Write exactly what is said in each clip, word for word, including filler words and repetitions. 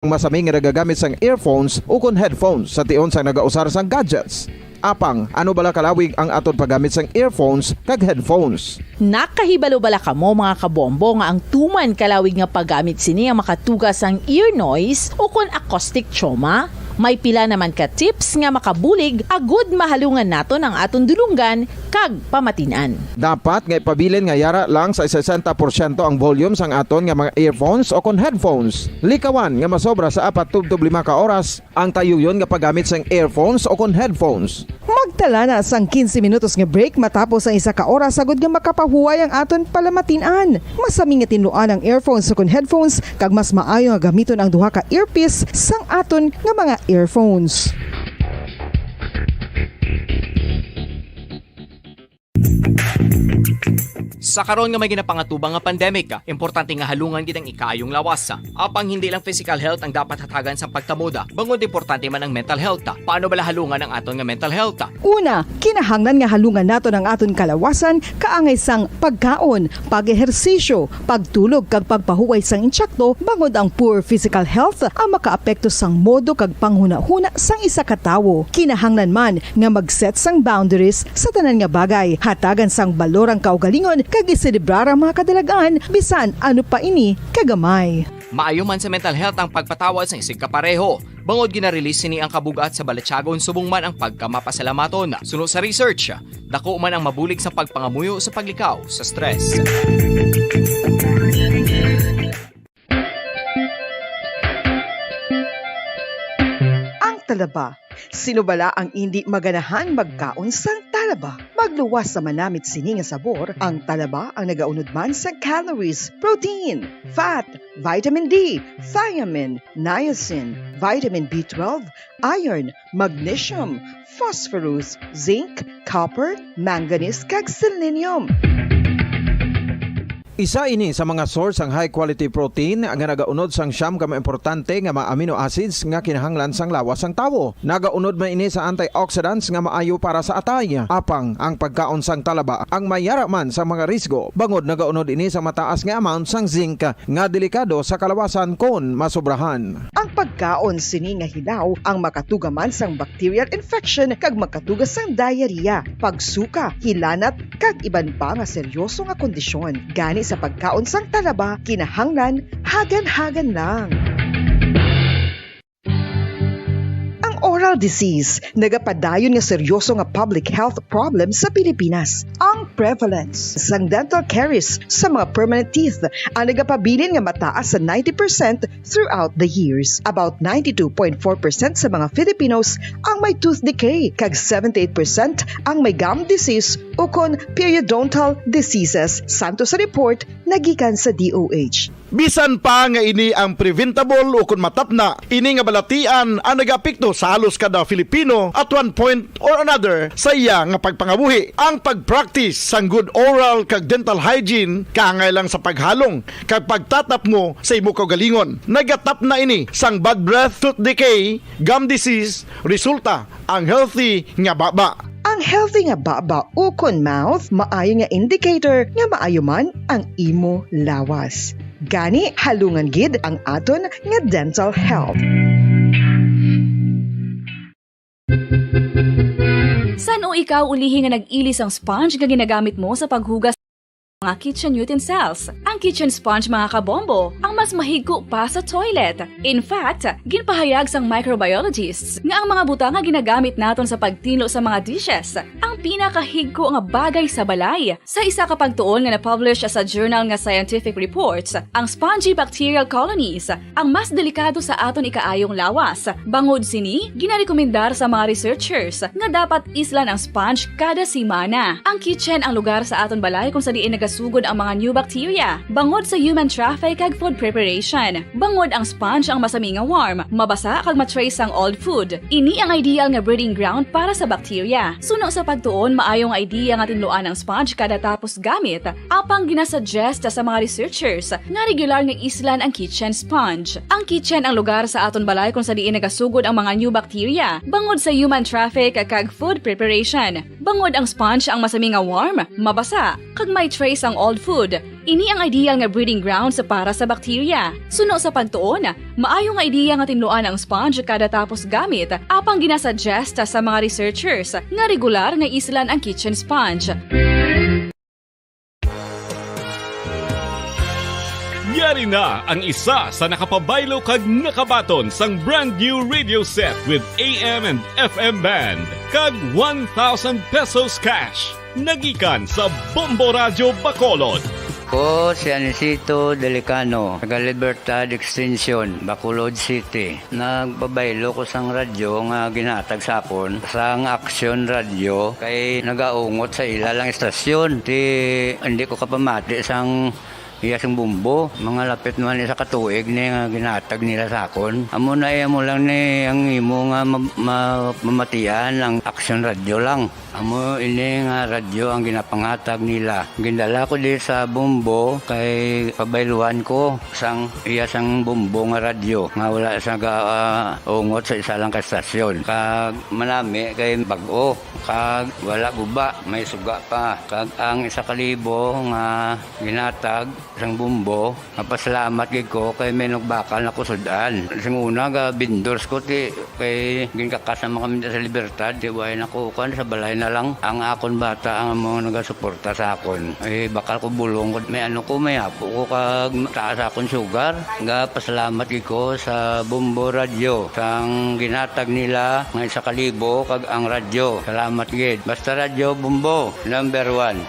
Masami nga nagagamit sang earphones ukon headphones sa tion sang nagausar sang gadgets. Apang, ano bala kalawig ang aton paggamit sang earphones kag headphones? Nakahibalo bala kamo, mga kabombo, nga ang tuman kalawig nga paggamit sini ang makatuga sang ear noise ukon acoustic trauma? May pila naman ka tips nga makabulig agud mahalungan naton ang aton dulonggan kag pamatin-an. Dapat nga ipabilin nga yara lang sa sesenta porsyento ang volume sang aton nga mga earphones ukon headphones. Likawan nga masobra sa apat tubtob lima ka oras ang tayuyon nga paggamit sang earphones ukon headphones. Magtala na sang quince minutos nga break matapos ang isa ka oras agud nga makapahuway ang aton palamatin-an. Masami nga tinluan ang earphones ukon headphones, kag mas maayo nga gamiton ang duha ka earpiece sang aton nga mga earphones. Sa karon nga may ginapangatubang nga pandemic, importante nga halungan gid ang ikaayong lawas. Apang hindi lang physical health ang dapat hatagan sa pagtamod, bangod importante man ang mental health. Paano bala halungan ang aton nga mental health? Una, kinahanglan nga halungan naton ang aton kalawasan kaangay sang pagkaon, pag-ehersisyo, pagtulog kag pagpahuway sang insakto, bangod ang poor physical health ang makaapekto sang modo kag panghunahuna sang isa ka tawo. Kinahanglan man nga mag-set sang boundaries sa tanan nga bagay, hatagan sang balor ang kaugalingon kag iselebrar ang mga kadalagan, bisan ano pa ini kagamay. Maayo man sa mental health ang pagpatawad sang isigkapareho, bangod gina-release sini ang kabug-at sa balatyagon subong man ang pagkamapasalamaton. Suno sa research, dako man ang mabulig sa pagpangamuyo sa paglikaw sa stress. Ang talaba. Sino bala ang indi maganahan magkaon sang talaba? Magluwas sa manamit sini nga sabor, ang talaba ang nagaunod man sa calories, protein, fat, vitamin D, thiamine, niacin, vitamin B twelve, iron, magnesium, phosphorus, zinc, copper, manganese, kag selenium. Isa ini sa mga source sang high quality protein nga nagaunod sang siyam ka mga importante nga mga amino acids nga kinahanglan sang lawas sang tawo. Nagaunod man ini sa antioxidants nga maayo para sa atay. Apang ang pagkaon sang talaba ang may yara man sa mga risgo, bangod nagaunod ini sa mataas nga amount sang zinc nga delikado sa kalawasan kon masobrahan. Ang pagkaon sini nga hilaw ang makatuga man sang bacterial infection kag makatuga sang diarrhea, pagsuka, hilanat, kag iban pa nga seryoso nga kondisyon. Gani sa pagkaon sang talaba, kinahanglan hagan-hagan lang. Ang oral disease nagapadayon nga seryoso nga public health problem sa Pilipinas. Ang prevalence sang dental caries sa mga permanent teeth ang nagapabilin nga mataas sa ninety percent throughout the years. About ninety-two point four percent sa mga Filipinos ang may tooth decay, kag seventy-eight percent ang may gum disease ukon periodontal diseases, santo sa report nagikan sa D O H. Bisan pa nga ini ang preventable ukon matapna, ini nga balatian ang nagaapekto sa halos kada Filipino at one point or another sa iya nga pagpangabuhi. Ang pag-practice sang good oral kag dental hygiene kaangay lang sa paghalong kag pagtatapmo sa imo kaugalingon. Nagatapna ini sang bad breath, tooth decay, gum disease, resulta ang healthy nga baba. Ang healthy nga baba ukon mouth maayo nga indicator nga maayo man ang imo lawas. Gani, halungan gid ang aton nga dental health. San-o ikaw ulihi nga nag-ili sang sponge nga ginagamit mo sa paghugas mga kitchen utensils? Ang kitchen sponge, mga kabombo, ang mas mahigko pa sa toilet. In fact, ginpahayag sang microbiologists nga ang mga butang nga ginagamit naton sa pagtinlo sa mga dishes ang pinakahigko nga bagay sa balay. Sa isa ka pagtuon nga na-publish sa journal nga Scientific Reports, ang spongy bacterial colonies ang mas delikado sa aton ikaayong lawas. Bangod sini, ginarekomendar sa mga researchers nga dapat islan ang sponge kada semana. Ang kitchen ang lugar sa aton balay kung sa diin nagasugod ang mga new bacteria, bangod sa human traffic kag food preparation. Bangod ang sponge ang masami nga warm, mabasa kag ma-trace ang old food. Ini ang ideal nga breeding ground para sa bacteria. Suno sa pagtuon, maayo nga idea nga tinluan ang sponge kada tapos gamit, apang ginasuggest sa mga researchers nga regular nga islan ang kitchen sponge. Ang kitchen ang lugar sa aton balay kung sa diin nagasugod ang mga new bacteria, bangod sa human traffic kag food preparation. Bangod ang sponge ang masami nga warm, mabasa, kag may trace sang old food. Ini ang ideal nga breeding grounds para sa bakterya. Suno sa pagtuon, maayo nga ideya nga tinluan ang sponge kada tapos gamit, apang ginasuggest sa mga researchers nga regular nga islan ang kitchen sponge. Yari na ang isa sa nakapabaylo kag nakabaton sang brand new radio set with A M and F M band kag one thousand pesos cash. Nagikan sa Bombo Radyo Bacolod. Ko si Anisito Delicano, taga Libertad Extension, Bacolod City. Nagpabaylo ko sang radyo nga ginhatag sa akon sang Aksyon Radyo kay nagaungot sa ila lang estasyon. Ti hindi ko kapamati sang iya sing bumbo. Mga lapit naman isa ka tuig ni nga ginhatag nila sa akon. Amo na iya mo lang ni ang imo nga ma- ma- mamatian ang Aksyon Radyo lang. Amo ini nga radyo ang ginapangatag nila. Gindala ko di sa Bombo kay pabayluan ko sang iya sang Bombo nga radyo nga wala sa ga, ah, ungot sa isa lang ka estasyon. Kag manami kay bag-o kag wala guba, may suga pa. Kag ang isa ka libo nga ginatag sang Bombo, mapasalamat gid ko kay may nagbakal na ko sud-an. Sing una ga vendors ko ti kay ginkakas naman kami sa Libertad, ti way na ko kan sa balay na lang. Ang akon bata ang mga nagasuporta sa akon. Ay bakal ko bulong ko may ano ko may apo ko kag taas akon sugar. Ga pasalamat gid ko sa Bombo Radyo sang ginatag nila nga isa ka libo kag ang radyo. Salamat gid. Basta Radyo Bombo, number one.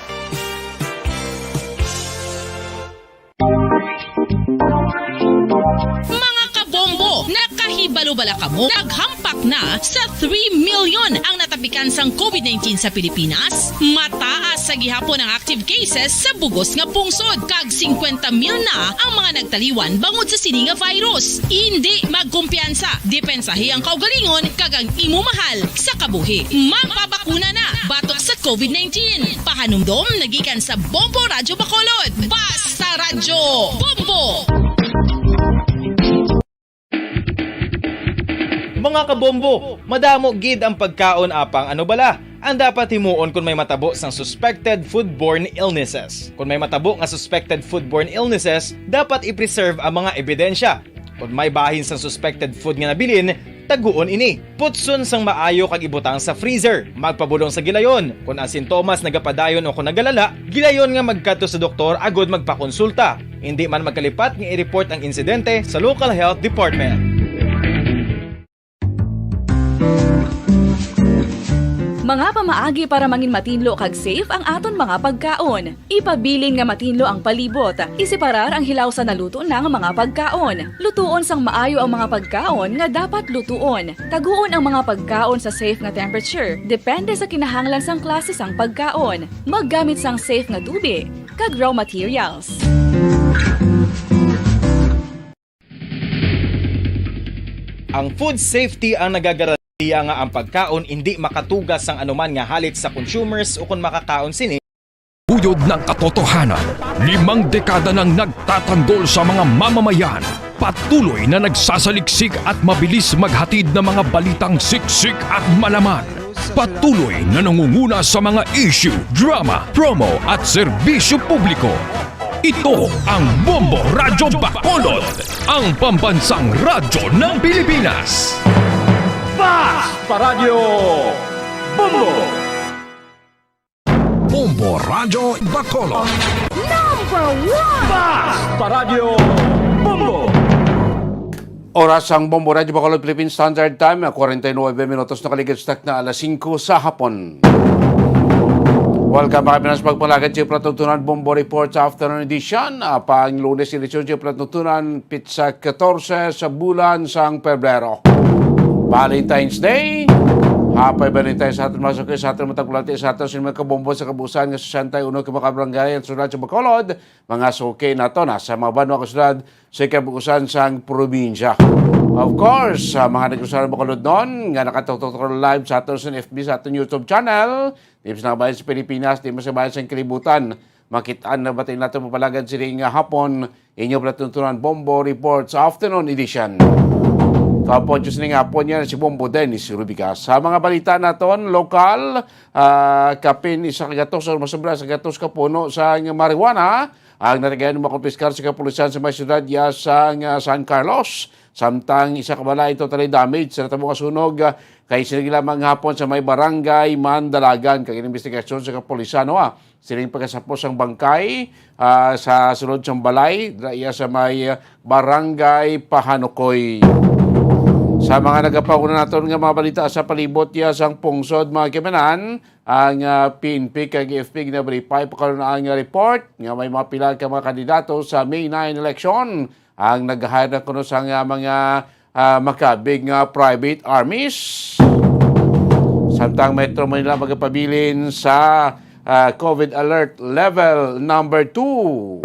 Mga kabombo, nakahibalo bala kamo? Naghampak na sa three million ang natapikan sang COVID nineteen sa Pilipinas. Mataas sa gihapon ang active cases sa bugos nga pungsod, kag singkwenta mil na ang mga nagtaliwan bangod sa sini nga virus. Indi magkumpiyansa, depensahi ang kaugalingon kag ang imo mahal sa kabuhi. Magpabakuna na batok sa COVID nineteen. Pahanumdom nagikan sa Bombo Radyo Bacolod. Basta Radyo Bombo! Mga kabombo, madamo gid ang pagkaon apang ano bala ang dapat himuon kon may matabo sang suspected foodborne illnesses? Kon may matabo nga suspected foodborne illnesses, dapat i-preserve ang mga ebidensya. Kon may bahin sang suspected food nga nabilin, taguon ini. Putson sang maayo kag ibutang sa freezer. Magpabulong sa gilayon. Kon ang sintomas nagapadayon o kon nagalala, gilayon nga magkadto sa doktor agud magpakonsulta. Indi man magkalipat nga i-report ang insidente sa local health department. Mga pamaagi para mangin matinlo kag safe ang aton mga pagkaon. Ipabilin nga matinlo ang palibot. Iseparar ang hilaw sa naluto na nga mga pagkaon. Lutuon sang maayo ang mga pagkaon nga dapat lutuon. Taguon ang mga pagkaon sa safe nga temperature, depende sa kinahanglan sang klase sang pagkaon. Maggamit sang safe nga tubi kag raw materials. Ang food safety ang nagagarantiya nga ang pagkaon indi makatugas sang anuman nga halit sa consumers ukon makakaon sini. Buyod ng katotohanan, limang dekada nang nagtatanggol sa mga mamamayan, patuloy na nagsasaliksik at mabilis maghatid ng mga balitang siksik at malaman. Patuloy na nangunguna sa mga issue, drama, promo at serbisyo publiko. Ito ang Bombo Radyo Bacolod, ang pambansang radyo ng Pilipinas. Basta Radyo Bombo! Bombo Radyo Bacolod. Number one! Basta Radyo Bombo! Oras ang Bombo Radyo Bacolod Philippine Standard Time, kwarenta y nuebe minutos nakaligid sa takna alas singko sa hapon. Welcome, mga Pinas, pagpalagad sa Platuntunan Bombo Report sa Afternoon Edition. Ah, pang Lunes edisyon sa Platuntunan, pitsa katorse sa bulan sang Pebrero. Valentine's Day. Happy Valentine's sa aton mga suki, sa aton mga tagpulati, sa aton sa mga kabombo sa kabuusan nga sesenta y uno ka mga kabarangay ang syudad sa Bacolod. Mga suki nato na sa mga banwa kag syudad sa kabuusan sang probinsya. Of course, sa mga nag-usahan Bacolod noon nga nakatutok live sa aton sa F B, sa aton YouTube channel, di sa bayan sa Pilipinas, di sa bayan sa kalibutan, makit-an na batay nato mapalagad sini nga hapon, inyo palatuntunan Bombo Reports Afternoon Edition. Papuntos ning hapon niya si Bombo Dennis Rubica. Sa mga balita naton, lokal, ah, kapin isa ka gatos o masobra sa gatos ka puno sa marijuana ang natigayon makumpiskar sa kapulisan sa may siyudad ya sang, ah, San Carlos. Samtang isa ka balay totally damage sa natabo nga sunog, ah, kay sini lamang hapon sa may barangay Mandalagan kag investigasyon sa kapulisan, no, ah. Sining pagkasapos ang bangkay, ah, sa sulod sang balay, dira iya sa may, ah, Barangay Pahanukoy. Sa mga nagapauna naton nga mga balita sa palibot iya sang pungsod, mga kaimanan, ang, ah, P N P kag F P gina-verify pa karon ang report nga may mga pila ka mga kandidato sa May nine election ang nag-hire na kuno sa nga mga, ah, makabig nga private armies. Samtang Metro Manila magapabilin sa, ah, COVID alert level number two.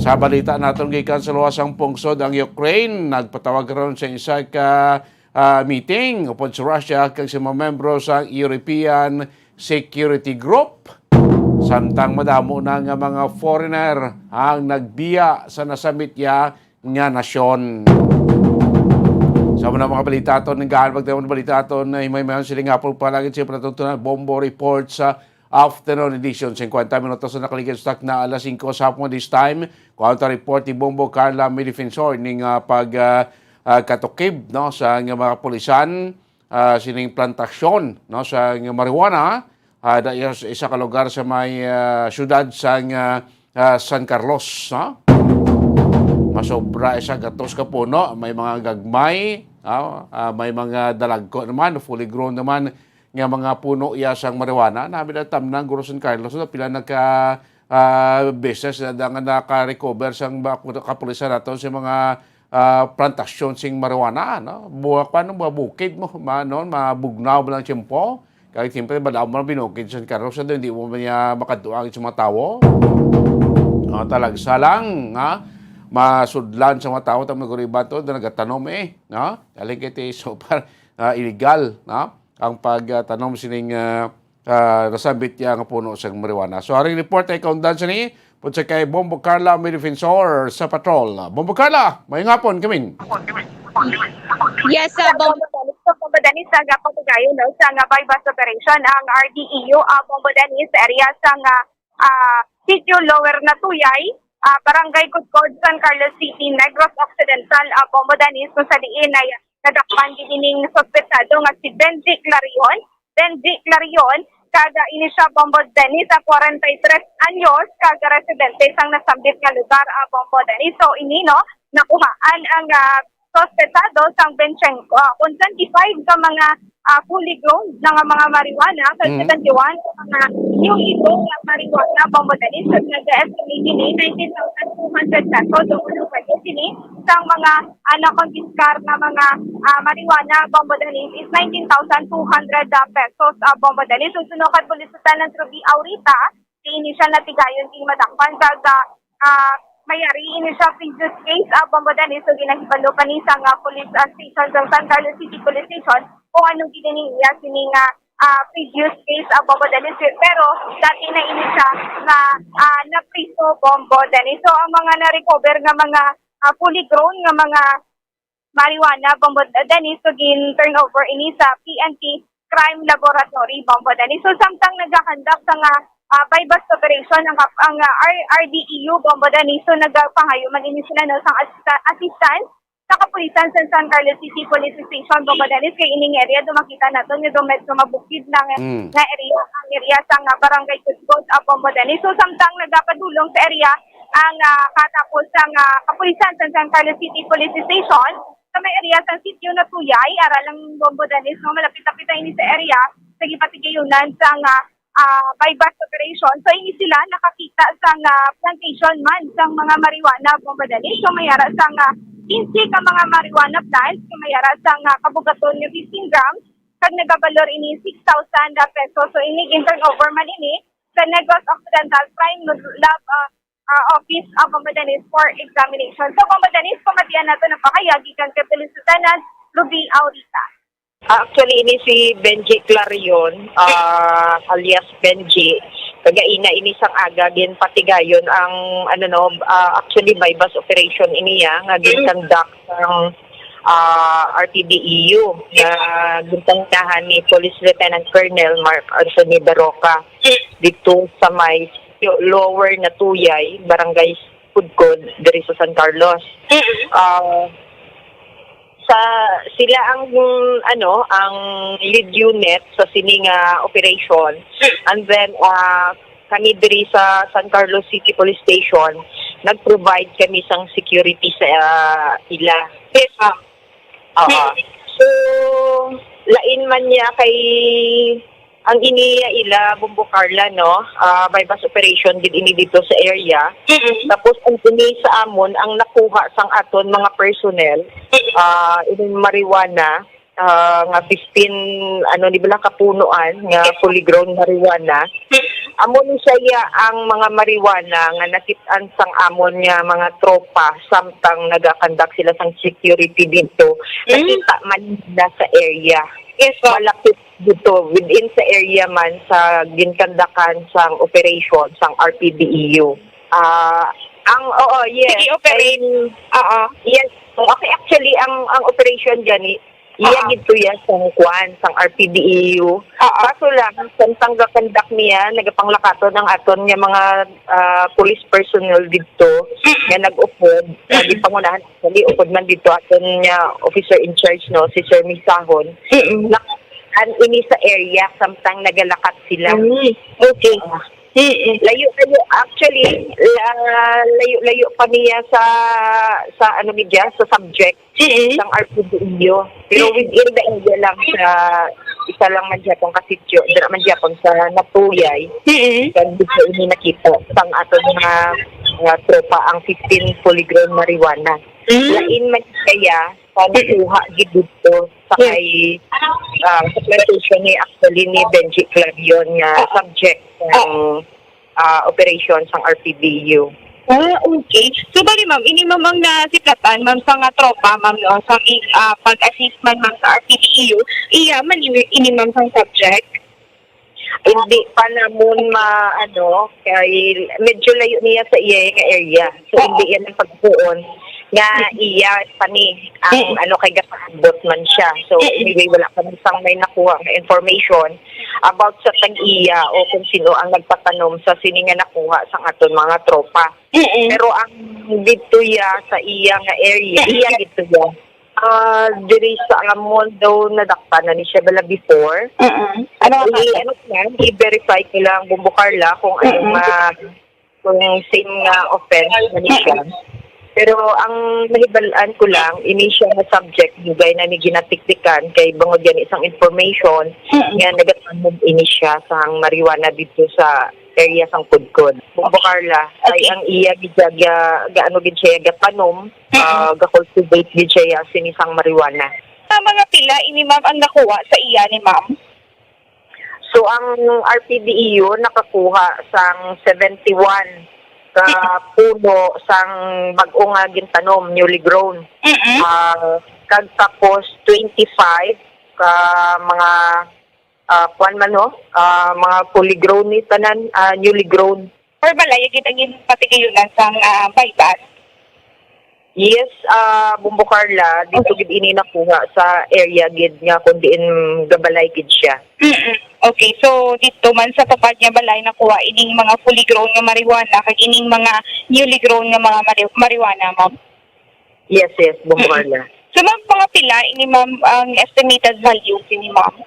Sa balita naton gikan sa luwas sang pungsod ang Ukraine, nagpatawag karon sa isa ka, ah, meeting upod sa Russia kag sa mga membro sa European Security Group. Samtang madamo na nga mga foreigner ang nagbiya sa nasambit ya nga nasyon. Sa mga mga balita aton, nanggahan pagtawag balita aton na himay mayon siling hapon palagi sa pagtutunan Bombo Report sa afternoon edition. Singkwenta minutos na nakaligid sa takna alas singko sa hapon this time. Kuha ang report ni Bombo Carla May Defensor ning, ah, pag, ah, ah, katukib, no, sa nga mga kapulisan, ah, sining plantasyon, no, sa nga marijuana, ah, da-, isa ka lugar sa may, ah, siyudad sa nga, ah, San Carlos, no? Masobra isa gatos ka puno, may mga gagmay, ah, ah, may mga dalagko naman, fully grown naman nga mga puno iya sang marijuana. Nabi na tamnang guro San Carlos, no? Pila nagka, ah, beses na, na nga naka-recover sang ba-, kapulisan nato sa mga, ah, plantasyon sing marijuana, no? Buwa pa, no? Mga bukid mo, ma-, no? Mabugnaw mo lang tiyempo. Kaya siyempre, bala mo lang binukid sa San Carlos, sa hindi mo man niya makaduang sa mga tawo. Ah, talagsa lang, ha? Masudlan sa mga tawo, tama guriban to, na nagatanom eh, no? Galing kay ti so far, ah, illegal, no? Ang pagtanom sining, ah, ah, nasambit niya nga puno sa marijuana. So, aring report ay kaundan sa ni, pud sa kay Bombo Carla, may defensor sa patrol. Bombo Carla, may ngapon, kamin. Yes, uh, Bombo Dennis. So, Bombo Dennis, sa gapatugayon, no, sa nga buy-bust operation ang R D E U, uh, Bombo Dennis, sa area sa nga, uh, Sitio Lower Natuyay, uh, Barangay Kudkod, San Carlos City, Negros Occidental, uh, Bombo Dennis, kung sa diin ay nadakpan gid ining suspetsado nga si Benji Clarion. Benji Clarion, kag, ah, ini siya, Bombo Dennis, sa kwarenta y tres anyos, kag residente sang nasambit nga lugar, ah, Bombo Dennis. So, ini, no, nakuhaan ang, ah, suspetsado sang twenty-five, ah, kun twenty-five ka mga, ah, fully grown na nga mga marijuana, kag Mhm. seventy-one ka mga newly grown nga marijuana, Bombo Dennis. So, nag-estimate ini nineteen thousand two hundred pesos. So, ano pwede sini sang mga, ah, nakonpiskar nga mga, ah, marijuana, Bombo Dennis, is nineteen thousand two hundred, ah, pesos, ah, Bombo Dennis. So, suno kay Police Lieutenant Ruby Aurita, di ini siya natigayon ding madakpan kag, ah, ah, may ari ini siya previous case, ah, Bombo Dennis. So, ginahibalo pa ni sang police, ah, station sa San Carlos City Police Station kung ano gid ini iya sini nga, ah, previous case, ah, Bombo Dennis. Pero dati na ini siya nga, ah, napriso, Bombo Dennis. So, ang mga na-recover nga mga, ah, fully grown nga mga marijuana, Bombo Dennis, so gin-turn over ini sa P N P Crime Laboratory, Bombo Dennis. So, samtang nagakandak sa nga, ah, buy-bust operation ang, kap- ang, ah, R- R D E U, Bombo Dennis, so nagapangayo man ini sila, no, sang asista- assistance sa kapulisan sa San Carlos City Police Station, Bombo Dennis, kay ining area do makita naton nga do medyo mabukid na nga, Mm. nga area, ang area sa nga Barangay Kusgot, ah, Bombo Dennis. So, samtang nagapadulong sa area ang, ah, katapos sa nga kapulisan sa San Carlos City Police Station, sa may area sa Sitio Natuyay, ara lang, Bombo Dennis, no, malapit-lapit na ini sa area sa gipatigayunan sa nga, ah, buy-bust operation. So, ini sila nakakita sa nga plantation man sa mga marijuana, Bombo Dennis. So, may ara sa nga quince ka mga marijuana plants, so may ara sa nga kabugaton nga fifteen grams, kag nagabalor ini six thousand pesos. So, ini gin-turn over man ini sa Negros Occidental Crime Lab, ah, ah, Office, ah, Bombo Dennis, for examination. So, Bombo Dennis, pamatian nato na pakayag gikan kay Police Lieutenant Ruby Aurita. Actually, ini si Benji Clarion, ah, alias Benji. Kagaina ini sang aga, ginpatigayon ang, ano, no, ah, actually, buy-bust operation ini, ah, nga gin-conduct ang ah, R P D E U nga ginpangunahan ni Police Lieutenant Colonel Mark Anthony Baroca dito sa may Lower Natuyay, Barangay Kudkod, diri sa San Carlos. Mm-mm. Ah, sa, sila ang, ano, ang lead unit sa sini nga operation. Mm. And then, ah, kami diri sa San Carlos City Police Station, nag-provide kami sang security sa, ah, ila. Yes, ma'am. Oo. Mm. So, lain man niya kay ang iniya ila, Bombo Carla, no? Ah, buy-bust operation gid ini dito sa area. Mm-mm. Tapos ang ini sa amon, ang nakuha sang aton mga personnel, Mm-mm. ah, ining marijuana, ah, nga fifteen, ano, di ba, kapunuan nga Yes. fully grown marijuana. Mm-mm. Amo ni siya ang mga marijuana nga nakit-an sang amon nga mga tropa samtang nagakandak sila sang security dito. Mm. Nakita man nila sa area. Yes, ma'am. Malapit dito, within sa area man sa ginkandakan sang operation sang R P D E U. Ah, ang, oo, yes. Sige, operate. Ay, Oo. yes. Okay, actually, ang, ang operation gani, iya Ah. gid to ya sang kuan, sang R P D E U. Ah. Kaso lang, samtang gakandak niya, nagapanglakaton ang aton nga mga, ah, police personnel didto Mm. nga nag-upod, nga Mm. gipangunahan, actually, upod man didto aton nga officer in charge, no, si Sir Misahon. Mm. Nak-, an ini sa area, samtang nagalakat sila. Mm. Okay. Ah. Mm. Layo-layo, actually, la-, layo-layo pa niya sa, sa ano, media, sa subject Mm. sang R P D E U. Pero Mm. within the area lang sa isa lang man gyapon ka sitio, dira man gyapon sa Natuyay, Mm. kag dito ini nakita sang aton nga, nga tropa ang fifteen fully grown marijuana. Mm. Lain man kaya sa Mm. nakuha gid dito sa Yes. kay, ah, sa plantation ni, actually, ni Benji Clarion nga Ah. subject sang, ah, operation sang R P D E U. Ah, okay. So, bali, ma'am, ini, ma'am, ang nasiplatan, ma'am, sa nga tropa, ma'am, no, sa i-, ah, pag-assist man, ma'am, sa R P D E U, iya man ini, ini, ma'am, sang subject? Hindi pa namon ma-, ano, kay medyo layo niya sa iya nga area. So, Oo. hindi yan ang pagtuon nga Mm. iya pa ni ang, Mm. ano, kay gapaabot man siya. So, Mm. anyway, wala kami sang may nakuha nga information about sa tag-iya o kung sino ang nagpatanom sa sini nga nakuha sang aton mga tropa. Mm. Pero ang didto ya sa iya nga area, Mm. iya didto ya. Ah, diri sa amon daw nadakpan na ni siya bala before. Mm. Ano ang I-, ano lang, i-verify ko lang, Bombo Carla, kung ano Mm. ma-, kung same nga offense na ni siya. Mm. Pero ang nahibal-an ko lang, ini siya nga subject, dugay na ni ginatiktikan kay bangod gani sang information Mm. nga nagatanom ini siya sang marijuana didto sa area sang Kudkod. Bombo Carla, ay Okay. ang iya gid siya ga-, gaano gid siya gatanom, Mm. ah, ga-cultivate gid siya sini sang marijuana. Sa mga pila ini, ma'am, ang nakuha sa iya ni ma'am? So, ang R P D E U nakakuha sang seventy-one ka Mm. puno sang bag-o nga gintanom, newly grown. Mm-mm. Ah, kag tapos twenty-five ka mga, ah, kuwan man, no? Ah, mga fully grown ni tanan, ah, newly grown. Or balay gid ang ginpatigayunan sang, ah, buy-bust? Yes, ah, Bombo Carla, dito Okay. gid ini nakuha sa area gid nga kung diin gabalay gid siya. Mm-mm. Okay, so dito man sa tupad nga balay nakuha ining mga fully grown nga marijuana kag ining mga newly grown nga mga mari-, marijuana, ma'am? Yes, yes, Bombo Mm-mm. Carla. So, ma'am, mga pila ini, ma'am, ang estimated value sini, ma'am?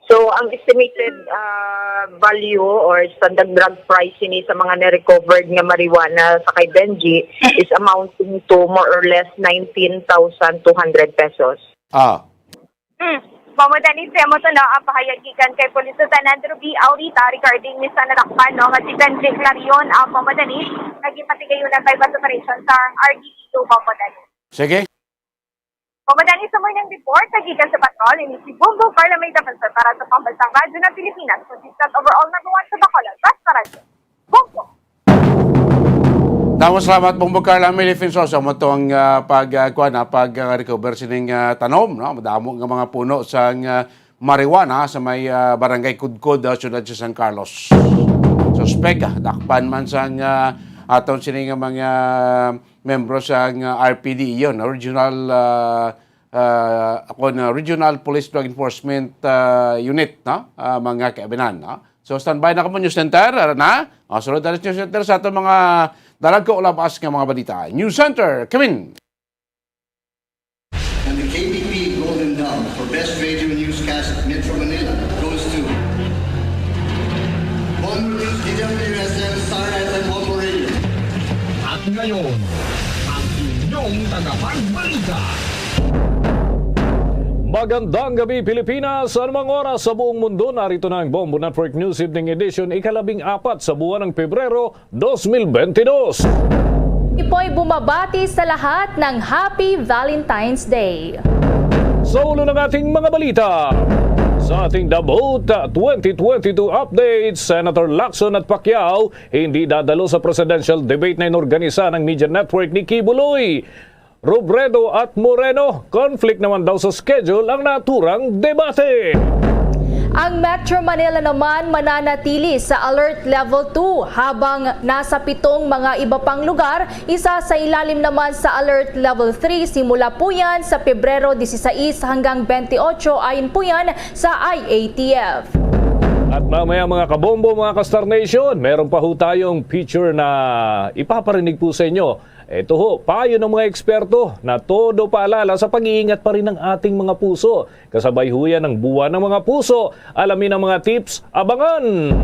So, ang estimated, ah, value or standard drug price sini sa mga na-recovered nga marijuana sa kay Benji Mm. is amounting to more or less nineteen thousand two hundred pesos. Ah. Hmm. Mao man ni, sa amo to na ang pahayag gikan kay Police Lieutenant Ruby Aurita regarding ni sa nadakpan, no, nga si Benji Clarion, ang mao man ni nga ginpatigayunan kay bus operation sa R D E U, mao man ni. Sige. Mao man ni sa morning report, sa gikan sa patrol, ini si Bombo Carla May Defensor para sa Pambansang Radyo ng Pilipinas, consistent overall number one sa Bacolod, Basta Radyo. Bombo! Damo salamat, Bombo Carla May Defensor, sa mo tong, ah, pag, ah, kuwan, ah, pag, ah, recover sining, ah, tanom, no? Madamo nga mga puno sang, ah, marijuana sa may, ah, Barangay Kudkod, ah, siyudad sa San Carlos. Suspek, ah, dakpan man sang, ah, aton sini nga mga membro sang R P D, yun, Regional, ah, ah, ako na, Regional Police Drug Enforcement, ah, Unit, no? Ah, mga kaibinan, no? So, standby na kamo, News Center, ara na. Ah, sunod na News Center sa atong mga dalagko labas nga mga balita. News Center, come in. And the K B P Golden Dove for Best Radio Newscast Metro Manila goes to Bombo News D W S M Star F M Bombo Radio. At ngayon, ang inyong tagapagbalita. Magandang gabi, Pilipinas. Anumang oras sa buong mundo, narito na ang Bombo Network News Evening Edition, ikalabing apat sa buwan ng Pebrero, dos mil bentidós. Ipoy bumabati sa lahat ng Happy Valentine's Day. Sa ulo ng ating mga balita, sa ating Dabhut twenty twenty-two update, Senator Lacson at Pacquiao hindi dadalo sa presidential debate na inorganisa ng media network ni Kibuloy. Robredo at Moreno, conflict naman daw sa schedule ang naturang debate. Ang Metro Manila naman mananatili sa Alert Level two, habang nasa pitong mga iba pang lugar, isa sa ilalim naman sa Alert Level three, simula po yan sa Pebrero disisais hanggang bentiocho, ayon po yan sa I A T F. At mamaya, mga kabombo, mga ka-Star Nation, meron pa ho tayong picture na ipaparinig po sa inyo. Ito ho, payo ng mga eksperto na todo paalala sa pag-iingat pa rin ng ating mga puso. Kasabay ho yan ng buwan ng mga puso. Alamin ang mga tips, abangan!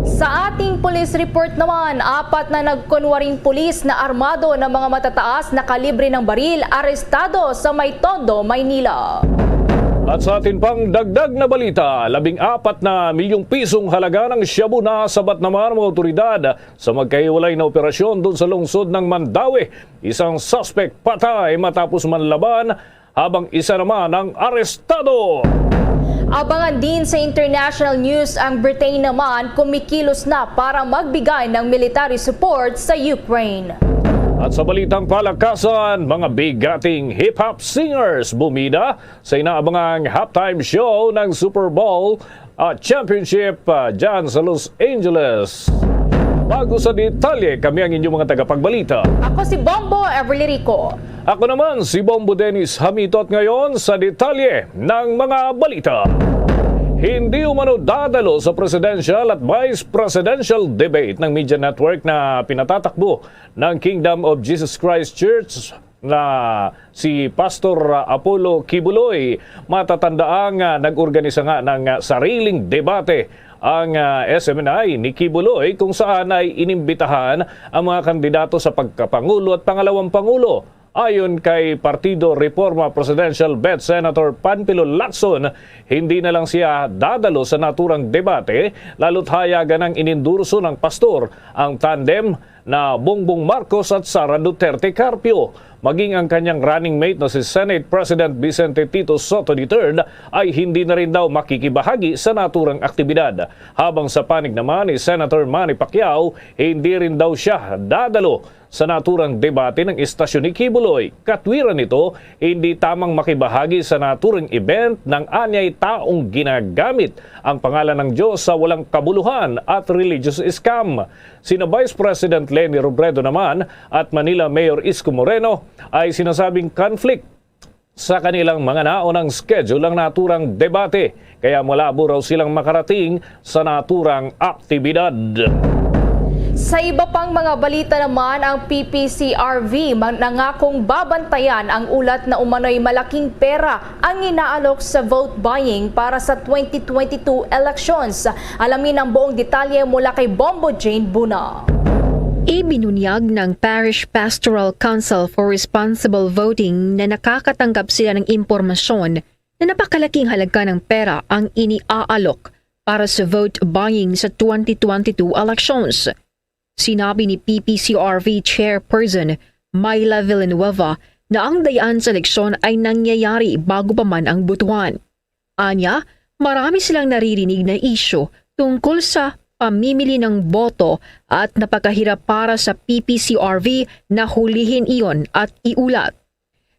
Sa ating police report naman, apat na nagkunwaring pulis na armado ng mga matataas na kalibre ng baril arestado sa may Tondo, Maynila. At sa atin pang dagdag na balita, labing apat na milyong pisong halaga ng shabu na sabat naman ng mga otoridad sa magkahiwalay na operasyon doon sa lungsod ng Mandaue. Isang suspect patay matapos manlaban, habang isa naman ang arestado. Abangan din sa international news ang Britain naman, kumikilos na para magbigay ng military support sa Ukraine. At sa balitang palakasan, mga bigating hip-hop singers bumida sa inaabangang halftime show ng Super Bowl at championship, ah, dyan sa Los Angeles. Bago sa detalye, kami ang inyong mga tagapagbalita. Ako si Bombo Everly Rico. Ako naman si Bombo Dennis Hamito, at ngayon sa detalye ng mga balita. Hindi umano dadalo sa presidential at vice presidential debate ng media network na pinatatakbo ng Kingdom of Jesus Christ Church na si Pastor Apollo Kibuloy. Matatandaang, ah, nag-organisa nga ng, ah, sariling debate ang, ah, S M N I ni Kibuloy, kung saan ay inimbitahan ang mga kandidato sa pagkapangulo at pangalawang pangulo. Ayon kay Partido Reforma Presidential Bet Senator Panfilo Lacson, hindi na lang siya dadalo sa naturang debate, lalo't hayagan ang inendorso ng pastor ang tandem na Bongbong Marcos at Sara Duterte Carpio. Maging ang kanyang running mate na si Senate President Vicente Tito Sotto the third ay hindi na rin daw makikibahagi sa naturang aktibidad. Habang sa panig naman ni Senator Manny Pacquiao, hindi rin daw siya dadalo sa naturang debate ng istasyon ni Kibuloy. Katwiran nito, hindi tamang makibahagi sa naturang event nang anya'y taong ginagamit ang pangalan ng Diyos sa walang kabuluhan at religious scam. Sina Vice President Leni Robredo naman at Manila Mayor Isko Moreno ay sinasabing conflict sa kanilang mga naunang schedule ang naturang debate, kaya malabo raw silang makarating sa naturang aktibidad. Sa iba pang mga balita naman, ang P P C R V man-, nangakong babantayan ang ulat na umano'y malaking pera ang inaalok sa vote buying para sa twenty twenty-two elections. Alamin ang buong detalye mula kay Bombo Jane Buna. Ibinunyag ng Parish Pastoral Council for Responsible Voting na nakakatanggap sila ng impormasyon na napakalaking halaga ng pera ang iniaalok para sa vote buying sa twenty twenty-two elections. Sinabi ni P P C R V Chairperson Myla Villanueva na ang dayaan sa eleksyon ay nangyayari bago pa man ang botohan. Anya, marami silang naririnig na isyu tungkol sa pamimili ng boto at napakahirap para sa P P C R V na hulihin iyon at iulat.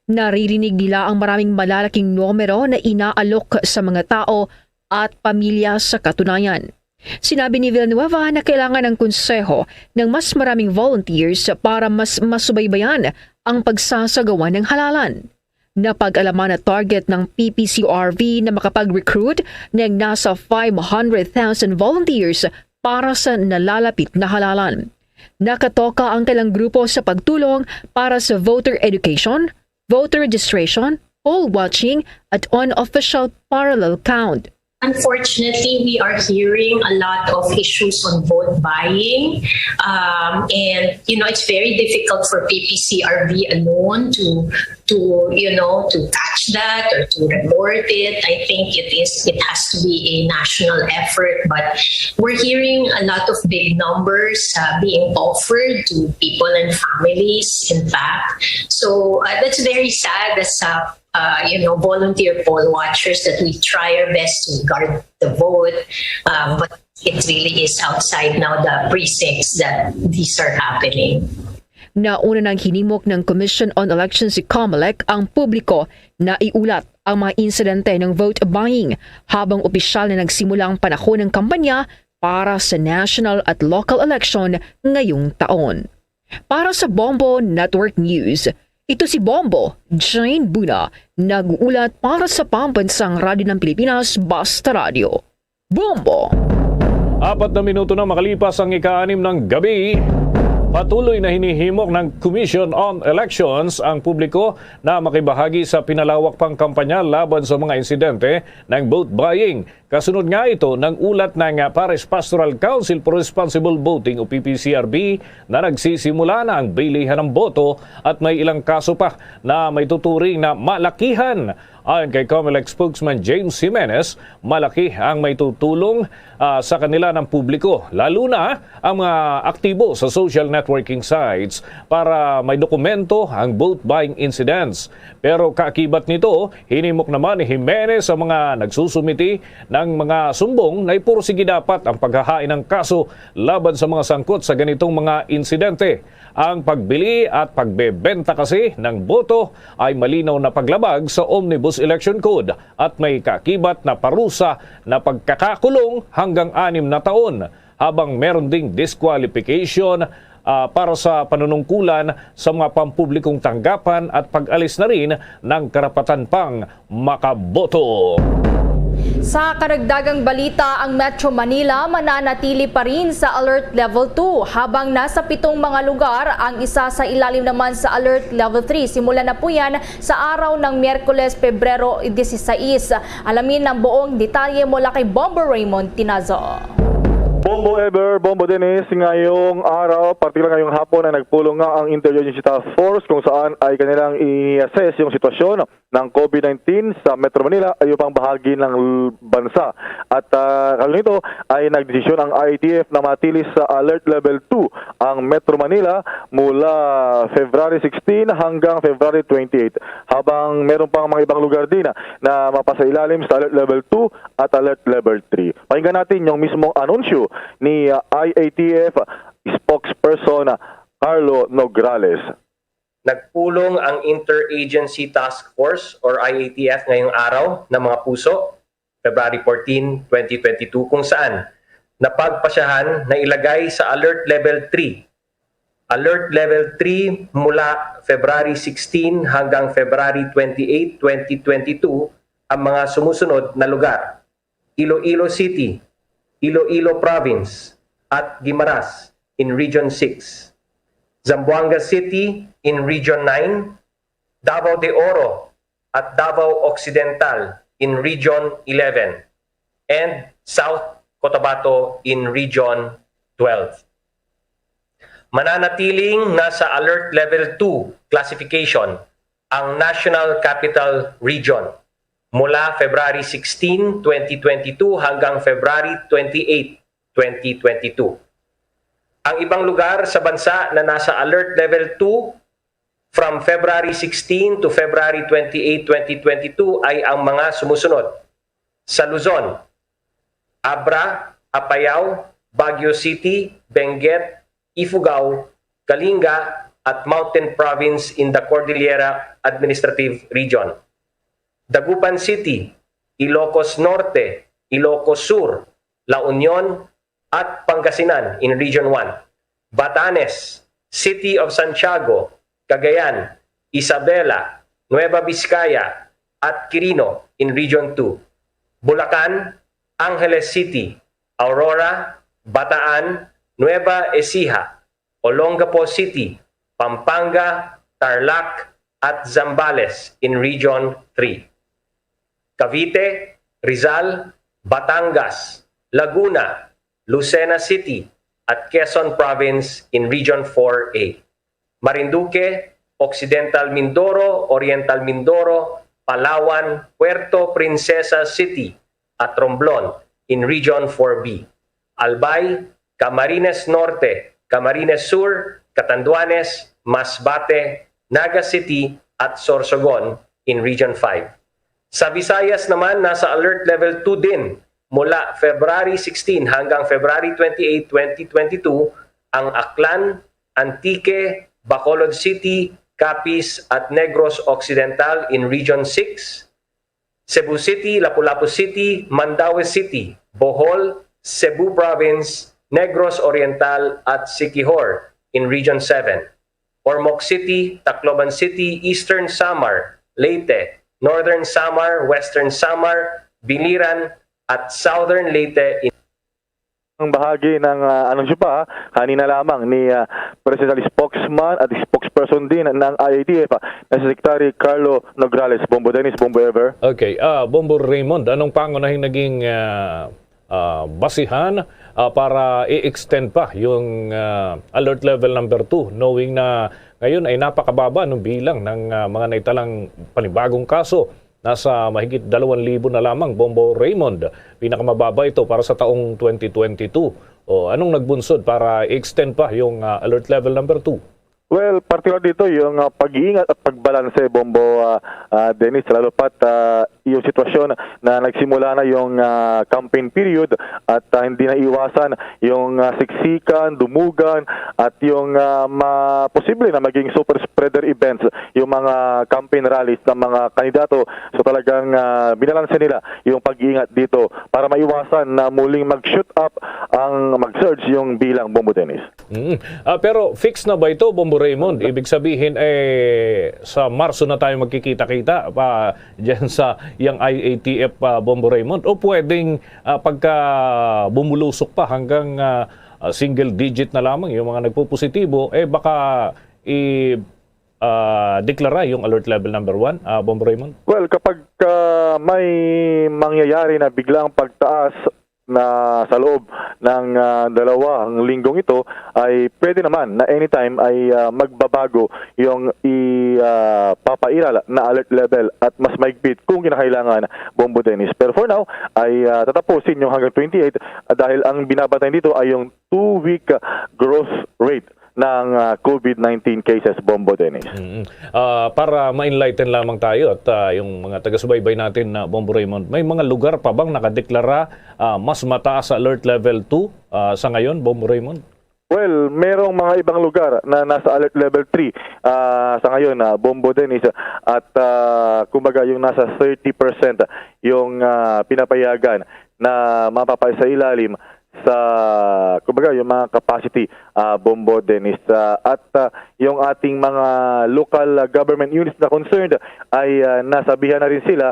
Naririnig nila ang maraming malalaking numero na inaalok sa mga tao at pamilya sa katunayan. Sinabi ni Villanueva na kailangan ng konseho ng mas maraming volunteers para mas masubaybayan ang pagsasagawa ng halalan. Napag-alaman na target ng P P C R V na makapag-recruit ng nasa five hundred thousand volunteers para sa nalalapit na halalan. Nakatoka ang kailang grupo sa pagtulong para sa voter education, voter registration, poll watching, at unofficial parallel count. Unfortunately, we are hearing a lot of issues on vote buying. Um, and, you know, it's very difficult for P P C R V alone to, to, you know, to catch that or to report it. I think it is, it has to be a national effort, but we're hearing a lot of big numbers, uh, being offered to people and families, in fact. So, uh, that's very sad as, uh, uh, you know, volunteer poll watchers that we try our best to guard the vote, uh, but it really is outside now the precincts that these are happening. Nauna nang hinimok ng Commission on Elections si Comelec ang publiko na iulat ang mga insidente ng vote buying habang opisyal na nagsimula ang panahon ng kampanya para sa national at local election ngayong taon. Para sa Bombo Network News, ito si Bombo Jane Buna, nag-uulat para sa Pambansang Radyo ng Pilipinas, Basta Radyo. Bombo! Apat na minuto na makalipas ang ika-anim ng gabi, patuloy na hinihimok ng Commission on Elections ang publiko na makibahagi sa pinalawak pang kampanya laban sa mga insidente ng vote buying. Kasunod nga ito ng ulat ng Parish Pastoral Council for Responsible Voting o P P C R V na nagsisimula na ang bilihan ng boto at may ilang kaso pa na may tuturing na malakihan. Ayon kay Comelec spokesman James Jimenez, malaki ang may tutulong, ah, sa kanila ng publiko, lalo na ang mga aktibo sa social networking sites para may dokumento ang vote buying incidents. Pero kaakibat nito, hinimok naman ni Jimenez sa mga nagsusumiti ng mga sumbong na ipursigi dapat ang paghahain ng kaso laban sa mga sangkot sa ganitong mga insidente. Ang pagbili at pagbebenta kasi ng boto ay malinaw na paglabag sa Omnibus Election Code at may kaakibat na parusa na pagkakakulong hanggang anim na taon, habang meron ding disqualification, ah, para sa panunungkulan sa mga pampublikong tanggapan at pag-alis na rin ng karapatan pang makaboto. Sa karagdagang balita, ang Metro Manila mananatili pa rin sa Alert Level two, habang nasa pitong mga lugar ang isa sa ilalim naman sa Alert Level three. Simulan na po yan sa araw ng Miyerkules, Pebrero dieciséis. Alamin ang buong detalye mula kay Bombo Raymond Tinazo. Bombo Ever, Bombo Dennis, ngayong araw, partikular ngayong hapon, ay nagpulong nga ang Interagency Task Force kung saan ay kanilang i-assess yung sitwasyon ng COVID nineteen sa Metro Manila at iba pang bahagi ng l-, bansa. At, ah, kaugnay nito ay nagdesisyon ang I A T F na matili sa Alert Level two ang Metro Manila mula February sixteen hanggang February twenty-eight, habang meron pang mga ibang lugar din na mapasailalim sa Alert Level two at Alert Level three. Pakinggan natin yung mismong anunsyo ni, ah, I A T F spokesperson Carlo Nograles. Nagpulong ang Interagency Task Force or I A T F ngayong araw na mga puso, February fourteen, twenty twenty-two, kung saan napagpasyahan na ilagay sa Alert Level three. Alert Level three mula February sixteen hanggang February twenty-eight, twenty twenty-two ang mga sumusunod na lugar: Iloilo City, Iloilo Province, at Guimaras in Region six, Zamboanga City in Region nine, Davao de Oro at Davao Occidental in Region eleven, and South Cotabato in Region twelve. Mananatiling nasa Alert Level two classification ang National Capital Region mula February sixteen, twenty twenty-two hanggang February twenty-eight, twenty twenty-two. Ang ibang lugar sa bansa na nasa Alert Level two from February sixteen to February twenty-eight, twenty twenty-two ay ang mga sumusunod: sa Luzon, Abra, Apayao, Baguio City, Benguet, Ifugao, Kalinga, at Mountain Province in the Cordillera Administrative Region. Dagupan City, Ilocos Norte, Ilocos Sur, La Union, at Pangasinan in Region one, Batanes, City of Santiago, Cagayan, Isabela, Nueva Vizcaya, at Quirino in Region two, Bulacan, Angeles City, Aurora, Bataan, Nueva Ecija, Olongapo City, Pampanga, Tarlac, at Zambales in Region three, Cavite, Rizal, Batangas, Laguna, Lucena City, at Quezon Province in Region four A, Marinduque, Occidental Mindoro, Oriental Mindoro, Palawan, Puerto Princesa City, at Romblon in Region four B, Albay, Camarines Norte, Camarines Sur, Catanduanes, Masbate, Naga City, at Sorsogon in Region five. Sa Visayas naman, nasa Alert Level two din mula February sixteen hanggang February twenty-eight, twenty twenty-two ang Aklan, Antique, Bacolod City, Capiz, at Negros Occidental in Region six, Cebu City, Lapu-Lapu City, Mandaue City, Bohol, Cebu Province, Negros Oriental, at Siquijor in Region seven, Ormoc City, Tacloban City, Eastern Samar, Leyte, Northern Samar, Western Samar, Biliran, at Southern Leyte in Ang bahagi ng, ah, anunsyo pa, ah, kanina lamang ni, ah, Presidential Spokesman at spokesperson din ng I A T F, ah, na si Secretary Carlo Nograles. Bombo Dennis, Bombo Ever. Okay, ah, Bombo Raymond, anong pangunahing naging, ah, ah, basihan, ah, para i-extend pa yung, ah, alert level number two, knowing na ngayon ay napakababa ng bilang ng, ah, mga naitalang panibagong kaso? Nasa mahigit dalawang libo na lamang, Bombo Raymond. Pinakamababa ito para sa taong twenty twenty-two. O, anong nagbunsod para i-extend pa yung, ah, alert level number two? Well, partikular dito yung, ah, pag-iingat at pagbalanse, Bombo, ah, ah, Dennis, lalo pat, ah, yung sitwasyon na nagsimula na yung, ah, campaign period at, ah, hindi na iwasan yung, ah, siksikan, dumugan at yung, ah, ma-, posible na maging super spreader events yung mga campaign rallies ng mga kandidato. So talagang, ah, binalanse nila yung pag-iingat dito para maiwasan na muling mag-shoot up ang mag-surge yung bilang, Bombo Dennis. Mm. Ah, pero fix na ba ito, Bombo Raymond? Ibig sabihin, eh, sa Marso na tayo magkikita-kita pa dyan sa yang I A T F, ah, Bombo Raymond? O pwedeng, ah, pagka bumulusok pa hanggang, ah, ah, single digit na lamang yung mga nagpupositibo, eh, baka i-, ah, deklara yung alert level number one, ah, Bombo Raymond? Well, kapag, ah, may mangyayari na biglang pagtaas na sa loob ng, ah, dalawang linggong ito, ay pwede naman na anytime ay, ah, magbabago yung i-, ah, papairal na alert level at mas mahigpit kung kinakailangan, Bombo Dennis. Pero for now, ay, ah, tatapusin yung hanggang twenty-eight, ah, dahil ang binabantayan dito ay yung two-week, ah, growth rate ng, ah, COVID nineteen cases, Bombo Dennis. Mm. Ah, para ma-enlighten lamang tayo at, ah, yung mga taga-subaybay natin na, Bombo Raymond, may mga lugar pa bang nakadeklara, ah, mas mataas sa alert level two, ah, sa ngayon, Bombo Raymond? Well, merong mga ibang lugar na nasa alert level three, ah, sa ngayon, ah, Bombo Dennis, at, ah, kumbaga yung nasa thirty percent yung, ah, pinapayagan na mapapaisailalim sa, kumbaga, yung mga capacity, ah, Bombo Dennis. Ah, at, ah, yung ating mga local, ah, government units na concerned ay, ah, nasabihan na rin sila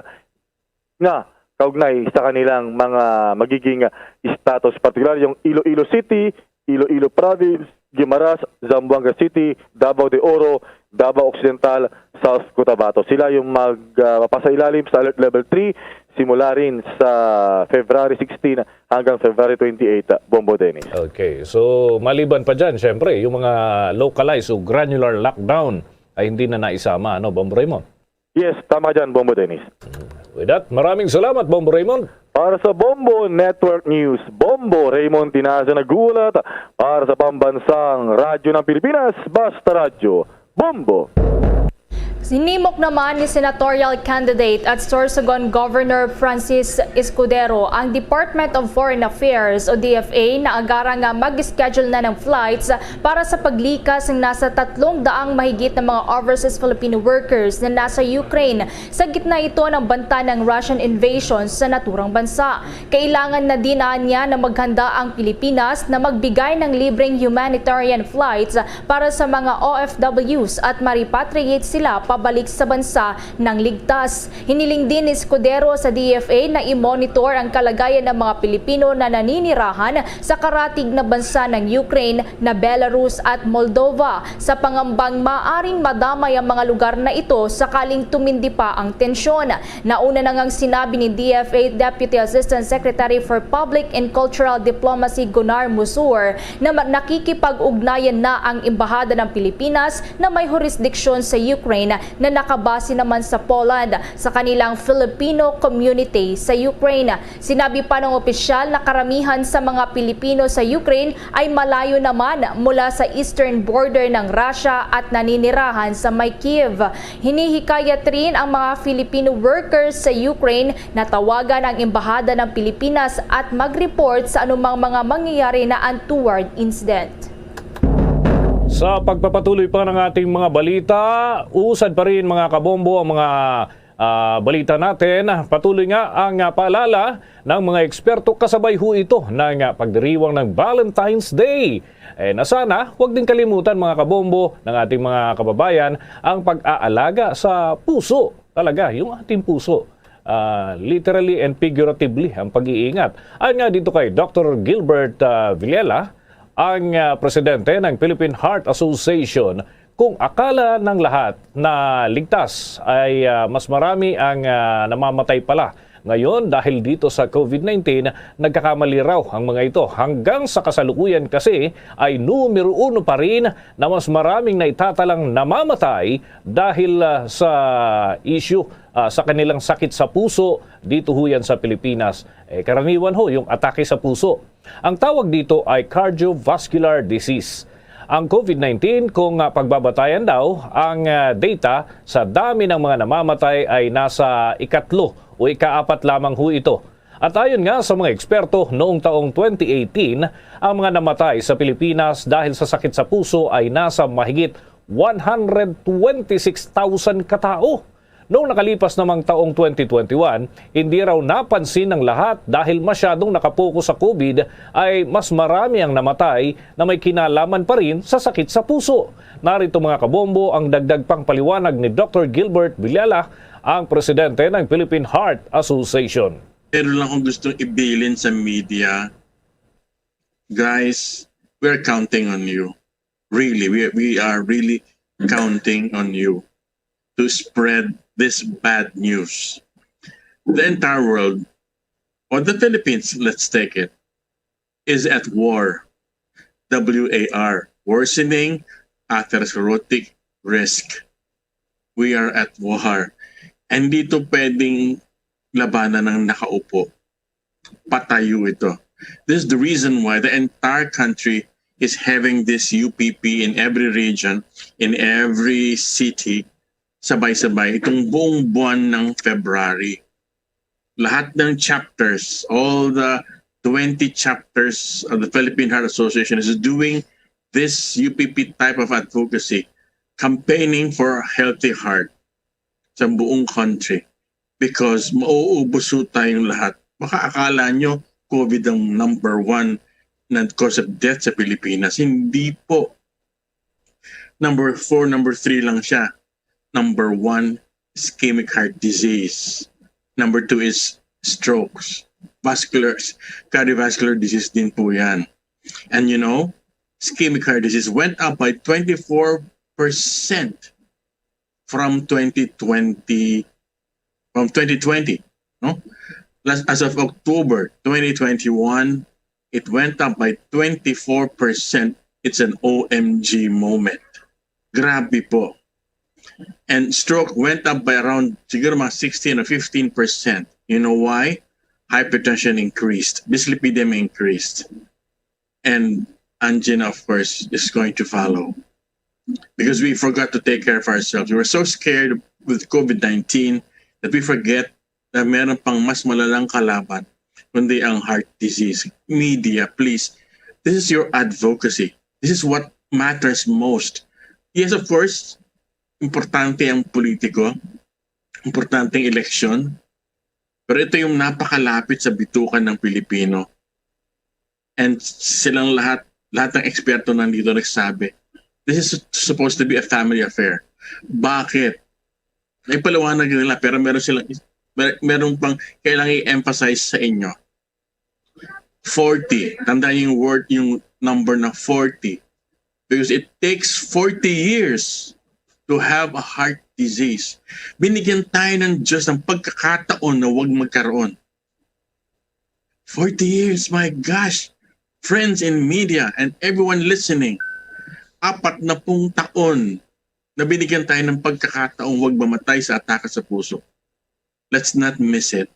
nga kaugnay sa kanilang mga magiging, ah, status, partikular yung Iloilo City, Iloilo Province, Guimaras, Zamboanga City, Davao de Oro, Davao Occidental, South Cotabato. Sila yung mag, ah, mapasailalim sa Alert Level three simula rin sa February sixteen hanggang February twenty-eight, Bombo Dennis. Okay. So, maliban pa dyan, syempre, yung mga localized o granular lockdown ay hindi na naisama, ano, Bombo Raymond? Yes, tama dyan, Bombo Dennis. With that, maraming salamat, Bombo Raymond. Para sa Bombo Network News, Bombo Raymond Tinazo nag-uulat para sa Pambansang Radyo ng Pilipinas, Basta Radyo, Bombo. Hinimok naman ni senatorial candidate at Sorsogon Governor Francis Escudero ang Department of Foreign Affairs o D F A na agara nga mag-schedule na ng flights para sa paglikas ng nasa tatlong daang mahigit na mga overseas Filipino workers na nasa Ukraine sa gitna ito ng banta ng Russian invasion sa naturang bansa. Kailangan na din anya na maghanda ang Pilipinas na magbigay ng libreng humanitarian flights para sa mga O F Ws at ma-repatriate sila pabalik sa bansa ng ligtas. Hiniling din ni Escudero sa D F A na i-monitor ang kalagayan ng mga Pilipino na naninirahan sa karatig na bansa ng Ukraine na Belarus at Moldova, sa pangambang maaring madamay ang mga lugar na ito sakaling tumindi pa ang tensyon. Nauna na ngang sinabi ni D F A Deputy Assistant Secretary for Public and Cultural Diplomacy Gunnar Musur na ma-, nakikipag-ugnayan na ang Embahada ng Pilipinas na may jurisdiction sa Ukraine na nakabase naman sa Poland sa kanilang Filipino community sa Ukraine. Sinabi pa ng opisyal na karamihan sa mga Pilipino sa Ukraine ay malayo naman mula sa eastern border ng Russia at naninirahan sa may Kyiv. Hinihikayat rin ang mga Filipino workers sa Ukraine na tawagan ang Embahada ng Pilipinas at mag-report sa anumang mga mangyayari na untoward incident. Sa pagpapatuloy pa ng ating mga balita, usad pa rin, mga kabombo, ang mga ah, balita natin. Patuloy nga ang ah, paalala ng mga eksperto, kasabay ho ito ng ah, pagdiriwang ng Valentine's Day. Eh, na sana, huwag din kalimutan, mga kabombo, ng ating mga kababayan, ang pag-aalaga sa puso. Talaga, yung ating puso. Ah, literally and figuratively ang pag-iingat. Ayon nga dito kay Doctor Gilbert ah, Villela, ang ah, presidente ng Philippine Heart Association, kung akala ng lahat na ligtas, ay ah, mas marami ang ah, namamatay pala ngayon dahil dito sa COVID nineteen, nagkakamali raw ang mga ito. Hanggang sa kasalukuyan kasi ay numero uno pa rin na mas maraming naitatalang namamatay dahil ah, sa issue ah, sa kanilang sakit sa puso dito ho yan sa Pilipinas. Eh, karaniwan ho yung atake sa puso. Ang tawag dito ay cardiovascular disease. Ang COVID nineteen, kung ah, pagbabatayan daw ang ah, data sa dami ng mga namamatay, ay nasa ikatlo o ikaapat lamang ho ito. At ayon nga sa mga eksperto, noong taong twenty eighteen, ang mga namatay sa Pilipinas dahil sa sakit sa puso ay nasa mahigit one hundred twenty-six thousand katao. Noong nakalipas namang taong twenty twenty-one, hindi raw napansin ng lahat dahil masyadong nakapokus sa COVID, ay mas marami ang namatay na may kinalaman pa rin sa sakit sa puso. Narito, mga kabombo, ang dagdag pang paliwanag ni Doctor Gilbert Villela, ang presidente ng Philippine Heart Association. Pero lang kung gustong ibilin sa media, guys, we're counting on you. Really, we, we are really counting on you to spread this bad news. The entire world, or the Philippines, let's take it, is at war. W A R, worsening atherosclerotic risk. We are at war. And dito pwedeng labanan ng nakaupo. Patayo ito. This is the reason why the entire country is having this U P P in every region, in every city, sabay-sabay, itong buong buwan ng February. Lahat ng chapters, all the twenty chapters of the Philippine Heart Association is doing this U P P type of advocacy, campaigning for a healthy heart sa buong country because mauubuso tayong lahat. Baka akala nyo COVID ang number one na cause of death sa Pilipinas. Hindi po. Number four, number three lang siya. Number one, ischemic heart disease. Number two is strokes. Vascular, cardiovascular disease din po yan. And you know, ischemic heart disease went up by twenty-four percent from twenty twenty, from twenty twenty, no? Last, as of October twenty twenty-one, it went up by twenty-four percent. It's an O M G moment. Grabe po. And stroke went up by around siguro mga sixteen or fifteen percent. You know why? Hypertension increased, dyslipidemia increased, and angina, of course, is going to follow. because we forgot to take care of ourselves. We were so scared with COVID nineteen that we forget na meron pang mas malalang kalaban kundi ang heart disease. Media, please, this is your advocacy. This is what matters most. Yes, of course, importante ang politiko, importante ang eleksyon, pero ito yung napakalapit sa bituka ng Pilipino. And silang lahat, lahat ng eksperto nandito nagsabi, this is supposed to be a family affair. Bakit? Naipaliwanag nila, pero meron silang, mer- meron pang kailangan i-emphasize sa inyo. Forty. Tandaan yung word, yung number na forty. Because it takes forty years to have a heart disease. Binigyan tayo ng Diyos ng pagkakataon na huwag magkaroon. Forty years, my gosh. Friends in media and everyone listening, apat na pung taon na binigyan tayo ng pagkakataong huwag mamatay sa atake sa puso. Let's not miss it.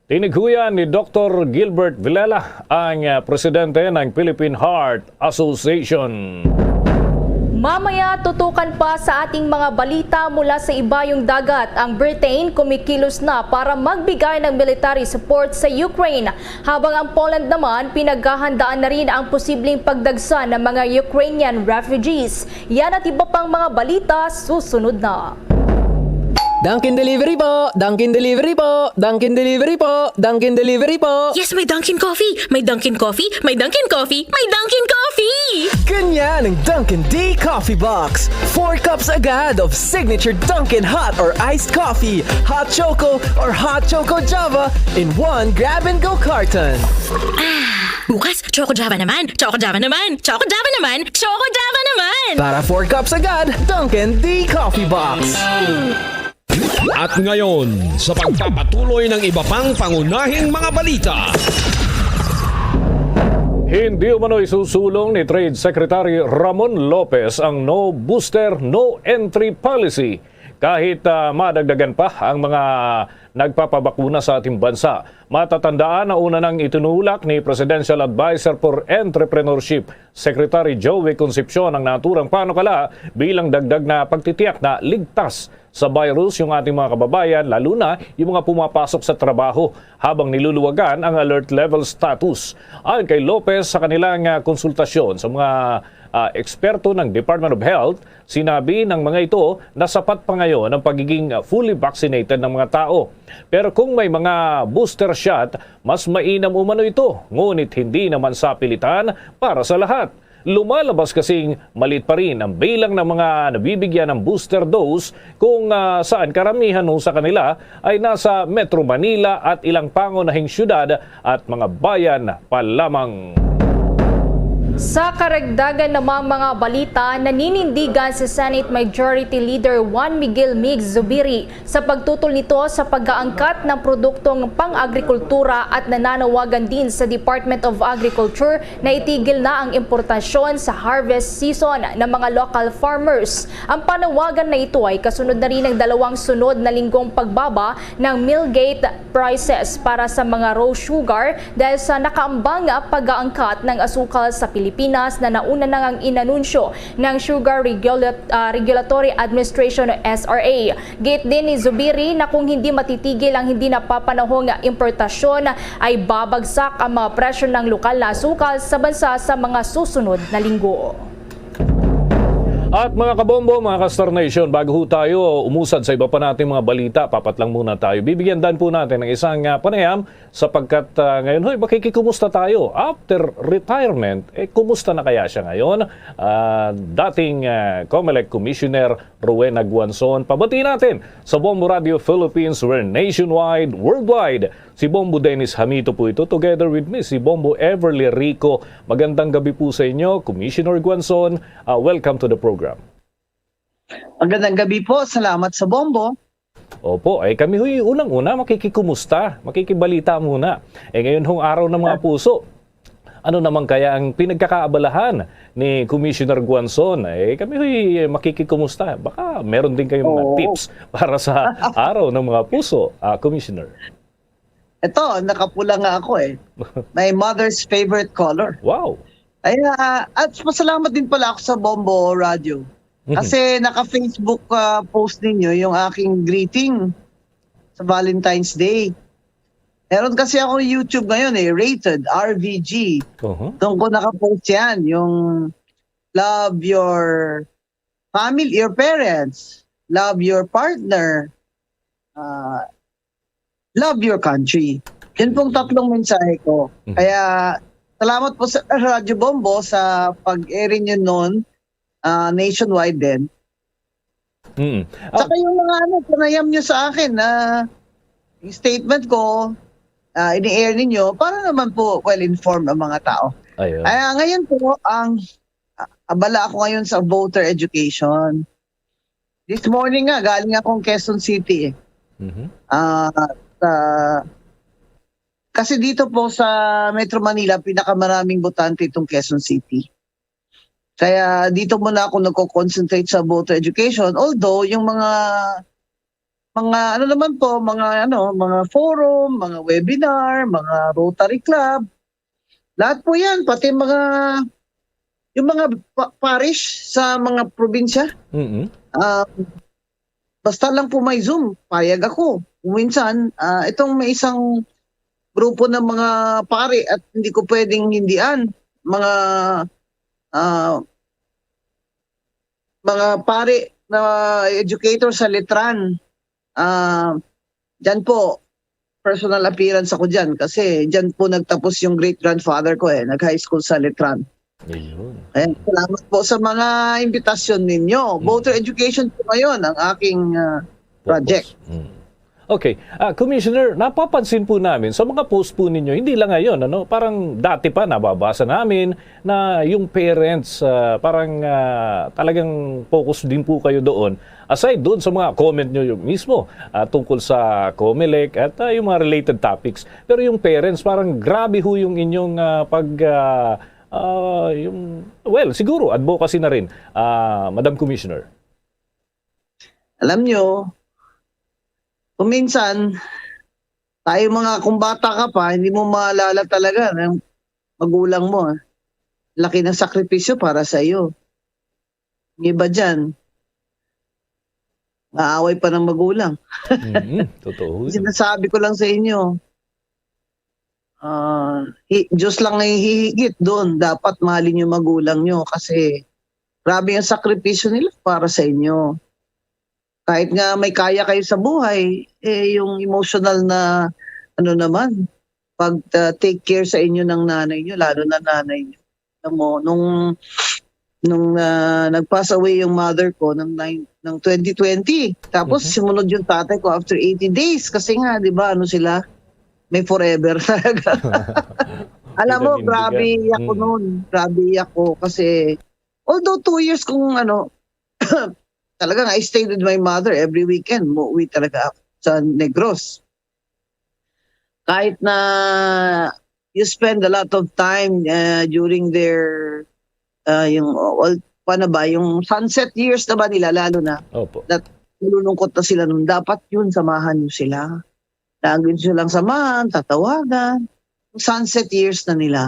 Tinighuyan ni Doktor Gilbert Villela ang ah, presidente ng Philippine Heart Association. Mamaya, tutukan pa sa ating mga balita mula sa Ibayong Dagat ang Britain, kumikilos na para magbigay ng military support sa Ukraine, habang ang Poland naman pinaghahandaan na rin ang posibleng pagdagsa ng mga Ukrainian refugees. Yan at iba pang mga balita susunod na. Dunkin Delivery po! Dunkin Delivery po! Dunkin Delivery po! Dunkin Delivery po! Yes, may Dunkin' Coffee! May Dunkin' Coffee! May Dunkin' Coffee! May Dunkin' Coffee! Ganyan ang Dunkin' D Coffee Box. Four cups agad of signature Dunkin' hot or iced coffee, hot choco or hot choco java in one grab and go carton. Bukas, Choco Java naman! Choco Java naman! Choco Java naman! Choco Java naman! Para four cups agad, Dunkin' D Coffee Box. At ngayon, sa pagpapatuloy ng iba pang pangunahing mga balita. Hindi umano isusulong ni Trade Secretary Ramon Lopez ang no booster, no entry policy kahit ah, madagdagan pa ang mga nagpapabakuna sa ating bansa. Matatandaan na una nang itinulak ni Presidential Adviser for Entrepreneurship, Secretary Joey Concepcion, ang naturang panukala bilang dagdag na pagtitiyak na ligtas sa virus yung ating mga kababayan, lalo na yung mga pumapasok sa trabaho habang niluluwagan ang alert level status. Ayon kay Lopez, sa kanilang ah, konsultasyon sa mga ah, eksperto ng Department of Health, sinabi ng mga ito na sapat pa ngayon ang pagiging ah, fully vaccinated ng mga tao. Pero kung may mga booster shot, mas mainam umano ito, ngunit hindi naman sapilitan para sa lahat. Lumalabas kasing maliit pa rin ang bilang ng mga nabibigyan ng booster dose, kung ah, saan karamihan ho sa kanila ay nasa Metro Manila at ilang pangunahing syudad at mga bayan pa lamang. Sa karagdagan namang mga balita, naninindigan si Senate Majority Leader Juan Miguel Mig Zubiri sa pagtutol nito sa pag-aangkat ng produktong pang-agrikultura at nananawagan din sa Department of Agriculture na itigil na ang importasyon sa harvest season ng mga local farmers. Ang panawagan na ito ay kasunod na rin ng dalawang sunod na linggong pagbaba ng millgate prices para sa mga raw sugar dahil sa nakaambang pag-aangkat ng asukal sa Pilipinas na nauna na ngang inanunsyo ng Sugar Regulat- ah, Regulatory Administration o S R A. Gate din ni Zubiri na kung hindi matitigil ang hindi napapanahong importasyon, ay babagsak ang mga presyo ng lokal na asukal sa bansa sa mga susunod na linggo. At mga kabombo, mga ka-Star Nation, bago ho tayo umusad sa iba pa nating mga balita, papat lang muna tayo. Bibigyan dan po natin ng isang ah, panayam sapagkat ah, ngayon, hoy, makikikumusta tayo. After retirement, eh, kumusta na kaya siya ngayon? Ah, dating ah, Comelec Commissioner Rowena Guanzon, pabati natin sa Bombo Radio Philippines, we're nationwide, worldwide. Si Bombo Dennis Hamito po ito, together with me, si Bombo Everly Rico. Magandang gabi po sa inyo, Commissioner Guanzon. Ah, welcome to the program. Magandang gabi po. Salamat sa Bombo. Opo, ay kami ho'y unang-una makikikumusta, makikibalita muna. Eh ngayon hong araw ng mga puso. Ano naman kaya ang pinagkakaabalahan ni Commissioner Guanzon? Eh kami ho'y makikikumusta. Baka meron din kayong mga Oo. tips para sa araw ng mga puso, ah, Commissioner. Ito, nakapula nga ako eh. My mother's favorite color. Wow! Ay, ah, at pasalamat din pala ako sa Bombo Radio. Mhm. Kasi naka-Facebook, ah, post ninyo yung aking greeting sa Valentine's Day. Meron kasi ako YouTube ngayon eh, Rated, R V G. Oho. Doon ko naka-post yan, yung love your family, your parents, love your partner, ah, love your country. Yun pong tatlong mensahe ko. Mhm. Kaya salamat po sa Radyo Bombo sa pag-airing yun noon, ah, nationwide din. Mm. Ah, Saka yung mga ano, panayam nyo sa akin na yung statement ko, ah, ini-air ninyo para naman po well-informed ang mga tao. Ayun. Kaya ngayon po, ang ah, abala ako ngayon sa voter education. This morning nga, galing akong Quezon City eh. Mhm. Ah, sa, kasi dito po sa Metro Manila, pinakamaraming botante itong Quezon City. Kaya dito muna ako nagko-concentrate sa voter education. Although, yung mga, mga ano naman po, mga ano, mga forum, mga webinar, mga Rotary Club, lahat po yan, pati mga, yung mga pa- parish sa mga probinsya. Mm-mm. Ah, basta lang po may Zoom, payag ako. Minsan, ah, itong may isang grupo ng mga pari at hindi ko pwedeng hindian, mga, ah, mga pari na educator sa Letran. Ah, diyan po, personal appearance ako diyan kasi diyan po nagtapos yung great-grandfather ko eh, nag-high school sa Letran. Ayun. Ayan, salamat po sa mga imbitasyon ninyo. Mm. Voter education po ngayon ang aking ah, Focus. project. Mm. Okay. Ah, Commissioner, napapansin po namin sa mga post po ninyo, hindi lang ngayon, ano, parang dati pa nababasa namin na yung parents, ah, parang ah, talagang focus din po kayo doon. Aside doon sa mga comment nyo yung mismo ah, tungkol sa Comelec at ah, yung mga related topics. Pero yung parents, parang grabe ho yung inyong ah, pag... ah, ah, yung, well, siguro advocacy na rin, ah, Madam Commissioner. Alam nyo, kung minsan, tayo mga, kung bata ka pa, hindi mo maalala talaga ng magulang mo. Ah. Laki ng sakripisyo para sa iyo. Yung iba dyan, naaway pa ng magulang. Mm, totoo yun. Sinasabi ko lang sa inyo, ah, hi- Diyos lang ang hihigit doon. Dapat mahalin yung magulang nyo kasi grabe yung sakripisyo nila para sa inyo. Kahit nga may kaya kayo sa buhay, eh, yung emotional na, ano naman, pag ah, take care sa inyo ng nanay nyo, lalo na nanay nyo. Alam mo, nung, nung ah, nag-pass away yung mother ko ng, nine, ng twenty twenty, tapos Mhm. simunod yung tatay ko after eighty days, kasi nga, di ba, ano sila, may forever talaga. Alam mo, Pinanimbigan. grabe ako Mm. noon. Grabe ako kasi, although two years kong ano, talagang I stayed with my mother every weekend. Muuwi talaga ako sa Negros. Kahit na you spend a lot of time uh, during their, uh, yung, all, paano ba, yung sunset years na ba nila, lalo na, Opo. that nalulungkot na sila nun, dapat yun, samahan nyo sila. Lagi nyo silang samahan, tatawagan. Sunset years na nila.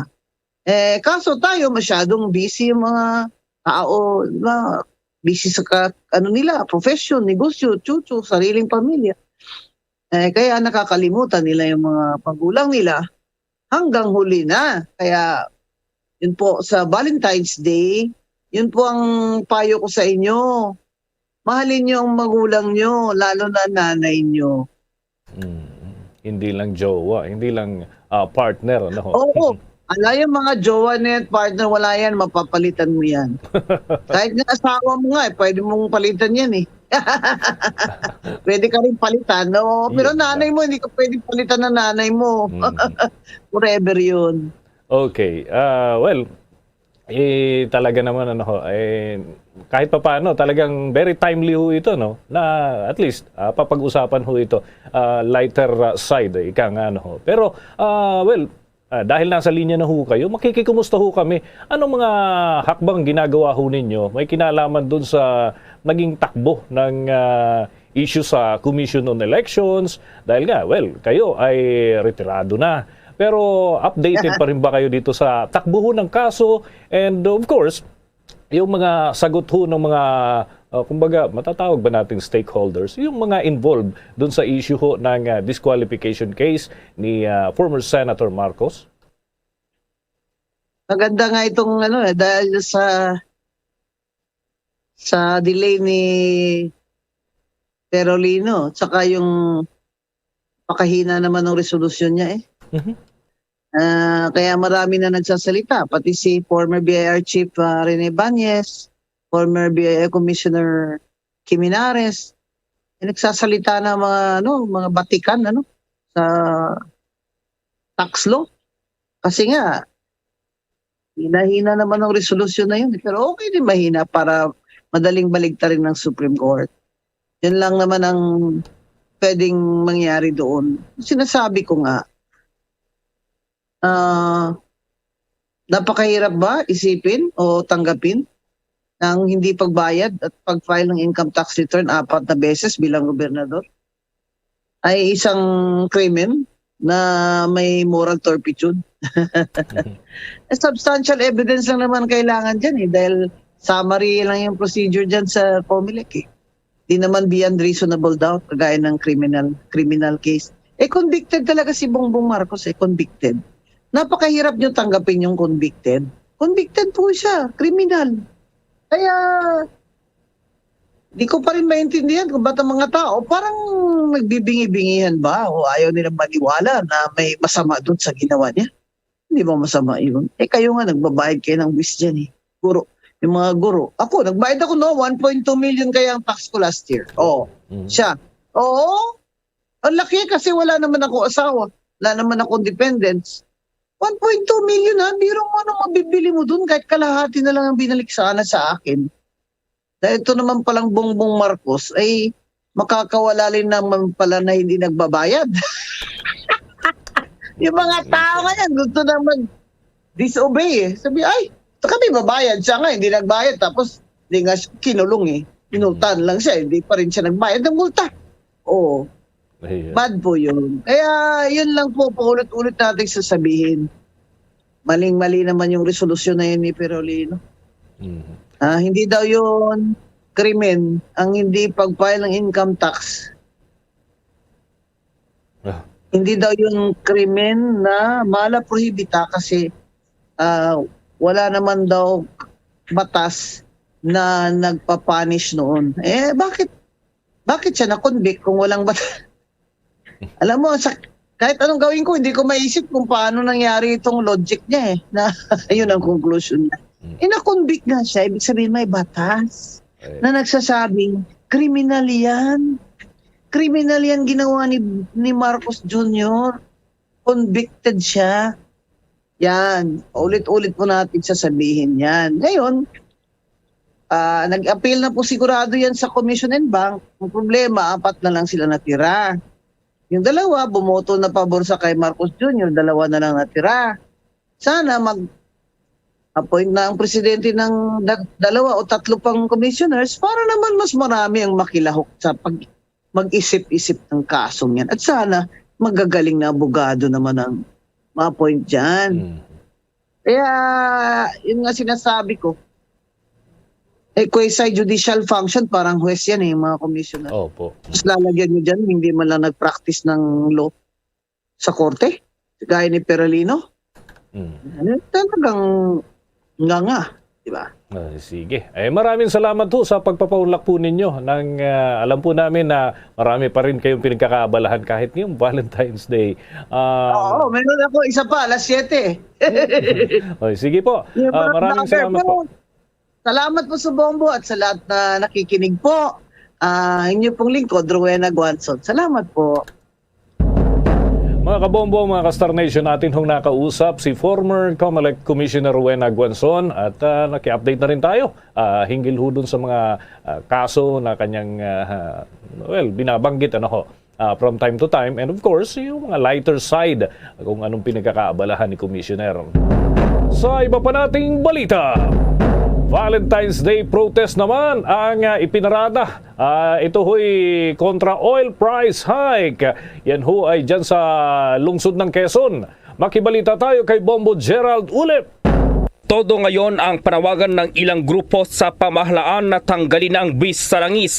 Eh, kaso tayo masyadong busy yung mga tao, di ba? Busy sa ka, ano nila, profession, negosyo, chuchu, sariling pamilya. Eh, kaya nakakalimutan nila yung mga magulang nila hanggang huli na. Kaya, yun po, sa Valentine's Day, yun po ang payo ko sa inyo. Mahalin niyo ang magulang niyo, lalo na nanay niyo. Mm. Hindi lang jowa, hindi lang, ah, partner, ano? Oo. Ala, yung mga jowa na yan, partner, wala yan, mapapalitan mo yan. Kahit nga asawa mo nga, eh, pwede mong palitan yan, eh. Pwede ka rin palitan, no? Pero Yun nanay lang. mo, hindi ka pwede palitan ng nanay mo. Mm. Forever yun. Okay. Ah, well, eh, talaga naman, ano ho, eh, kahit papaano, talagang very timely ho ito, no? Na at least, ah, papag-usapan ho ito, ah, lighter, ah, side, eh, ika nga, ano ho. Pero, ah, well, ah, dahil nasa linya na ho kayo, makikikumusta ho kami. Anong mga hakbang ginagawa ho ninyo? May kinalaman dun sa naging takbo ng, ah, issue sa Commission on Elections? Dahil nga, well, kayo ay retirado na. Pero updated pa rin ba kayo dito sa takbo ho ng kaso? And of course, yung mga sagot ho ng mga, ah, kumbaga, matatawag ba nating stakeholders, yung mga involved dun sa issue ho ng, ah, disqualification case ni, ah, former Senator Marcos? Maganda nga itong ano eh, dahil sa sa delay ni Perolino, tsaka yung pakahina naman ng resolusyon niya eh. Mhm. Ah, kaya marami na nagsasalita, pati si former B I R Chief ah, Rene Bañez, former B I R Commissioner Quimenares, eh, nagsasalita na mga ano, mga batikan ano sa tax law. Kasi nga hinahina naman ang resolusyon na yun. Pero okay din mahina para madaling baligtarin ng Supreme Court. Yun lang naman ang pwedeng mangyari doon. Sinasabi ko nga, ah, napakahirap ba isipin o tanggapin na ang hindi pagbayad at pag-file ng income tax return apat na beses bilang gobernador ay isang krimen na may moral turpitude? Eh, substantial evidence lang naman kailangan dyan eh, dahil summary lang yung procedure dyan sa Comelec eh. Di naman beyond reasonable doubt, kagaya ng criminal, criminal case. Eh, convicted talaga si Bongbong Marcos eh, convicted. Napakahirap nyo tanggapin yung convicted. Convicted po siya, criminal. Kaya, di ko pa rin maintindihan kung ba't ang mga tao parang nagbibingi-bingihan ba o ayaw nilang maniwala na may masama doon sa ginawa niya. Hindi ba masama yun? Eh, kayo nga, nagbabayad kayo ng buwis dyan eh. Guro, yung mga guro. Ako, nagbayad ako no, one point two million kaya ang tax ko last year. Oo, Mm. siya. Oo, ang laki kasi wala naman ako asawa. Wala naman akong dependents. One point two million ha, biro mo ano mabibili mo dun kahit kalahati na lang ang binalik sana sa akin. Dahil ito naman palang Bongbong Marcos ay makakawala rin naman pala na hindi nagbabayad. Yung mga tao ngayon gusto na mag-disobey eh. Sabi, ay, ito kami babayad. Siya nga, hindi nagbayad. Tapos, hindi nga siya kinulong eh. Pinultahan lang siya. Hindi pa rin siya nagbayad ng multa. Oo. Ayun. Bad po yun. Kaya yun lang po, paulit-ulit natin sasabihin. Maling-mali naman yung resolusyon na yun ni Perolino. Mhm. Ah, hindi daw yun krimen ang hindi pag-file ng income tax. Ah. Hindi daw yun krimen na mala prohibita kasi ah, wala naman daw batas na nagpa-punish noon. Eh, bakit? Bakit siya na-convict kung walang batas? Alam mo, sa, kahit anong gawin ko, hindi ko maisip kung paano nangyari itong logic niya eh. Na, yun ang conclusion niya. Mm. Eh, na-convict nga siya, ibig sabihin may batas Eh, na nagsasabing kriminal yan. Kriminal yan ginawa ni, ni Marcos Junior. Convicted siya. Yan. Ulit-ulit po natin sasabihin yan. Ngayon, ah, nag-appeal na po sigurado yan sa Commission and Bank. Ang problema, apat na lang sila natira. Yung dalawa, bumoto na pabor sa kay Marcos Junior, dalawa na lang natira. Sana mag-appoint na ang presidente ng da- dalawa o tatlo pang commissioners para naman mas marami ang makilahok sa pag mag-isip-isip ng kasong yan. At sana magagaling na abogado naman ang ma-appoint dyan. mm. Kaya, yun nga sinasabi ko, eh, quasi-judicial function, parang huwes yan eh, yung mga commissioner. Opo. Tapos lalagyan nyo dyan, hindi man lang nag-practice ng law sa korte, gaya ni Perolino. Mm. Ano, talagang nga nga, di ba? Ah, sige. Eh, maraming salamat ho sa pagpapaunlak po ninyo. Nang, ah, alam po namin na marami pa rin kayong pinagkakaabalahan kahit ngayong Valentine's Day. Um, Oo, meron ako isa pa, alas siyete. Oh, sige po. Yung Ah, mga maraming vlogger salamat po. Salamat po sa Bombo at sa lahat na nakikinig po. Ah, inyo pong lingkod, Rowena Guanzon. Salamat po. Mga kabombo, mga ka-Star Nation, natin hong nakausap si former Comelec Commissioner Rowena Guanzon at ah, naki-update na rin tayo ah, hinggil ho dun sa mga ah, kaso na kanyang ah, well, binabanggit ano ho, ah, from time to time, and of course, yung mga lighter side kung anong pinagkakaabalahan ni Commissioner. Sa iba pa nating balita, Valentine's Day protest naman ang ah, ipinarada. Ah, ito ho'y kontra oil price hike. Yan ho ay dyan sa lungsod ng Quezon. Makibalita tayo kay Bombo Gerald Ulep. Todo ngayon ang panawagan ng ilang grupo sa pamahalaan na tanggalin na ang buwis sa langis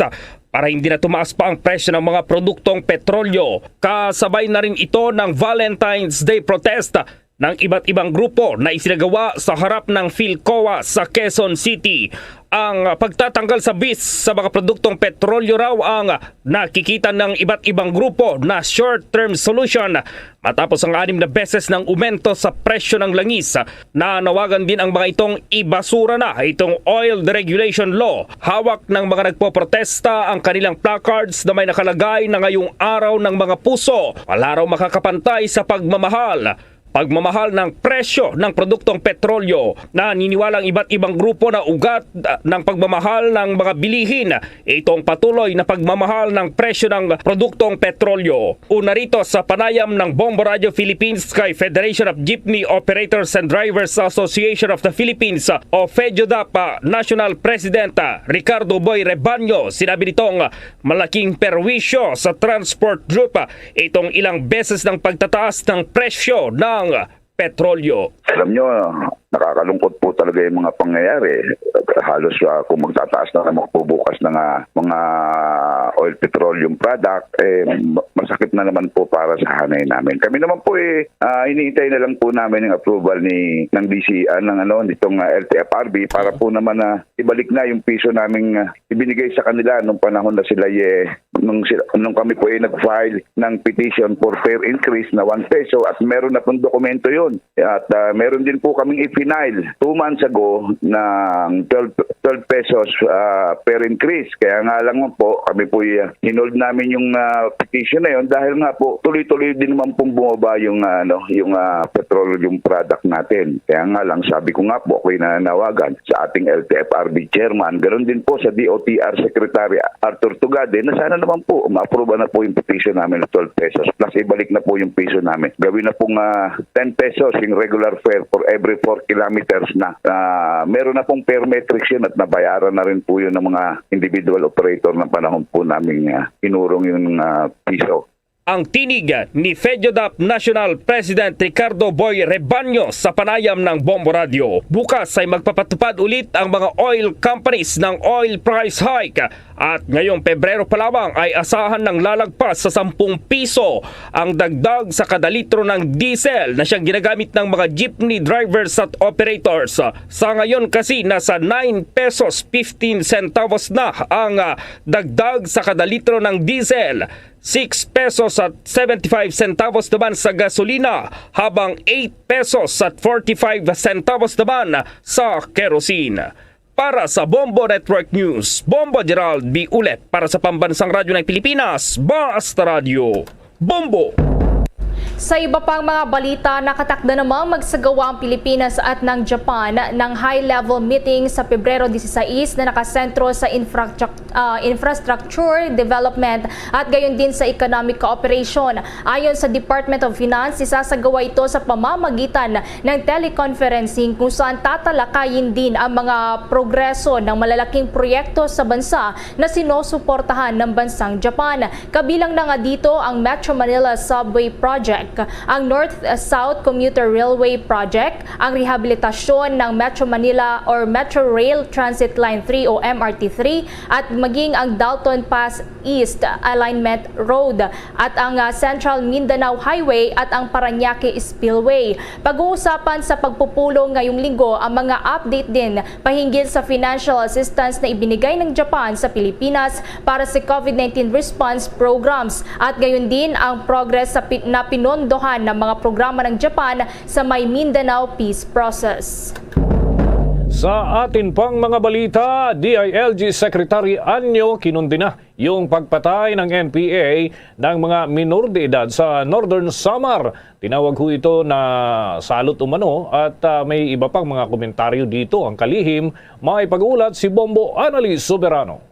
para hindi na tumaas pa ang presyo ng mga produktong petrolyo. Kasabay na rin ito ng Valentine's Day protest ng iba't ibang grupo na isinagawa sa harap ng PhilCOA sa Quezon City. Ang pagtatanggal sa buwis sa mga produktong petrolyo raw ang nakikita ng iba't ibang grupo na short-term solution matapos ang anim na beses ng umento sa presyo ng langis. Nanawagan din ang mga itong ibasura na itong oil deregulation law. Hawak ng mga nagpoprotesta ang kanilang placards na may nakalagay na ngayong araw ng mga puso, wala raw makakapantay sa pagmamahal pagmamahal ng presyo ng produktong petrolyo. Naniniwala ang iba't ibang grupo na ugat, ah, ng pagmamahal ng mga bilihin itong patuloy na pagmamahal ng presyo ng produktong petrolyo. Una rito sa panayam ng Bombo Radio Philippines kay Federation of Jeepney Operators and Drivers Association of the Philippines o FEJODAP National President, ah, Ricardo Boy Rebaño, sinabi nitong malaking perwisyo sa transport group, ah, itong ilang beses ng pagtataas ng presyo ng petrolyo. Alam nyo, nakakalungkot po talaga yung mga pangyayari. Halos, ah, kung magtataas na naman po bukas ng, ah, mga oil petroleum product, eh, ma-, masakit na naman po para sa hanay namin. Kami naman po, eh, ah, hinihintay na lang po namin yung approval ni, ng D C, ah, ng ano, nitong, ah, L T F R B para po naman na ibalik na yung piso naming, ah, ibinigay sa kanila nung panahon na sila, eh, nung sila, nung kami po ay nag-file ng petition for fare increase na one peso at meron na pong dokumento yun. At, ah, meron din po kaming i-file two months ago ng twelve, twelve pesos, ah, fare increase. Kaya nga lang po, kami po, ah, hinold namin yung, ah, petition na yun dahil nga po tuloy-tuloy din naman pong bumaba yung, ah, ano, yung, ah, petroleum product natin. Kaya nga lang, sabi ko nga po, ako'y nananawagan sa ating L T F R B chairman, ganun din po sa D O T R Secretary Arthur Tugade, na sana naman po ma-approve na po yung petition namin ng twelve pesos plus ibalik na po yung piso namin. Gawin na pong, ah, ten pesos yung regular fare for every four kilometers na. Ah, meron na pong fare matrix yun at nabayaran na rin po yun ng mga individual operator ng panahon po naming, ah, inurong yung, ah, piso. Ang tinig ni FEJODAP National President Ricardo Boy Rebaño sa panayam ng Bombo Radio. Bukas ay magpapatupad ulit ang mga oil companies ng oil price hike at ngayong Pebrero pa lamang ay asahan ng lalagpas sa sampung piso ang dagdag sa kada litro ng diesel na siyang ginagamit ng mga jeepney drivers at operators. Sa ngayon kasi nasa nine pesos fifteen centavos na ang, ah, dagdag sa kada litro ng diesel, six pesos at seventy-five centavos naman sa gasolina, habang eight pesos at forty-five centavos naman sa kerosene. Para sa Bombo Network News, Bombo Gerald B. Ulep para sa Pambansang Radyo ng Pilipinas, Basta Radyo, Bombo! Sa iba pang mga balita, nakatakda namang magsagawa ang Pilipinas at ng Japan ng high-level meeting sa Pebrero dieciséis na nakasentro sa infrastructure ah, infrastructure development at gayon din sa economic cooperation. Ayon sa Department of Finance, isasagawa ito sa pamamagitan ng teleconferencing kung saan tatalakayin din ang mga progreso ng malalaking proyekto sa bansa na sinusuportahan ng bansang Japan. Kabilang na nga dito ang Metro Manila Subway Project, ang North-South Commuter Railway Project, ang rehabilitasyon ng Metro Manila or Metro Rail Transit Line three o M R T three, at maging ang Dalton Pass East Alignment Road at ang, ah, Central Mindanao Highway at ang Parañaque Spillway. Pag-uusapan sa pagpupulong ngayong linggo ang mga update din pahinggil sa financial assistance na ibinigay ng Japan sa Pilipinas para sa COVID nineteen response programs at gayon din ang progress sa pi-, na pinondohan ng mga programa ng Japan sa may Mindanao peace process. Sa atin pang mga balita, D I L G Secretary Anyo kinundina yung pagpatay ng N P A ng mga minor de edad sa Northern Samar. Tinawag ho ito na salot umano at, ah, may iba pang mga komentaryo dito. Ang kalihim, may pag-ulat si Bombo Annalise Soberano.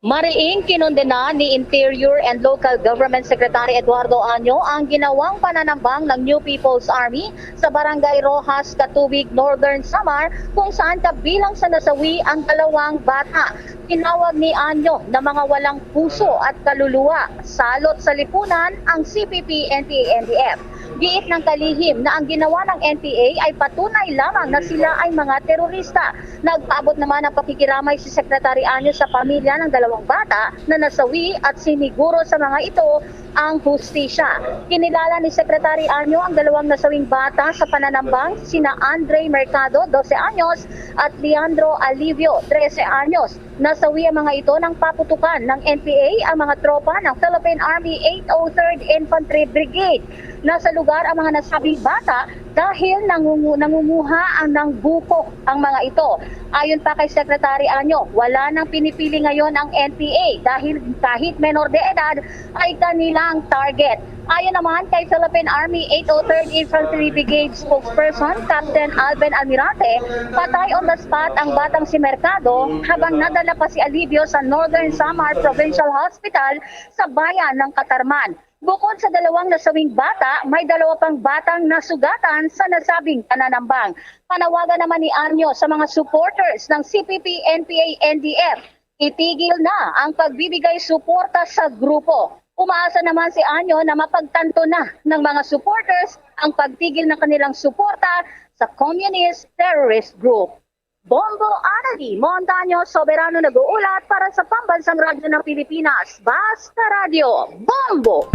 Mariing kinundena ni Interior and Local Government Secretary Eduardo Anyo ang ginawang pananambang ng New People's Army sa Barangay Roxas, Catubig, Northern Samar, kung saan kabilang sa nasawi ang dalawang bata. Tinawag ni Anyo na mga walang puso at kaluluwa. Salot sa lipunan ang C P P, N P A, N D F. Giit ng kalihim na ang ginawa ng N P A ay patunay lamang na sila ay mga terorista. Nagpaabot naman ng pakikiramay si Secretary Anyo sa pamilya ng dalawang bata na nasawi at siniguro sa mga ito ang hustisya. Kinilala ni Secretary Anyo ang dalawang nasawing bata sa pananambang, sina Andre Mercado, dose anyos, at Leandro Alivio, trese anyos. Nasawi ang mga ito nang paputukan ng N P A ang mga tropa ng Philippine Army eight oh third Infantry Brigade. Nasa lugar ang mga nasabing bata dahil nangungu- nangunguha ang ng buko ang mga ito. Ayon pa kay Secretary Anyo, wala nang pinipili ngayon ang N P A dahil kahit menor de edad ay kanilang target. Ayon naman kay Philippine Army eight oh third Infantry Brigade spokesperson Captain Alvin Almirante, patay on the spot ang batang si Mercado habang nadala pa si Alivio sa Northern Samar Provincial Hospital sa bayan ng Catarman. Bukod sa dalawang nasawing bata, may dalawa pang batang nasugatan sa nasabing pananambang. Panawagan naman ni Anyo sa mga supporters ng C P P, N P A, N D F, itigil na ang pagbibigay suporta sa grupo. Umaasa naman si Anyo na mapagtanto na ng mga supporters ang pagtigil ng kanilang suporta sa communist terrorist group. Bombo Anali Montaño Soberano nag-uulat para sa Pambansang Radyo ng Pilipinas, Basta Radyo, Bombo!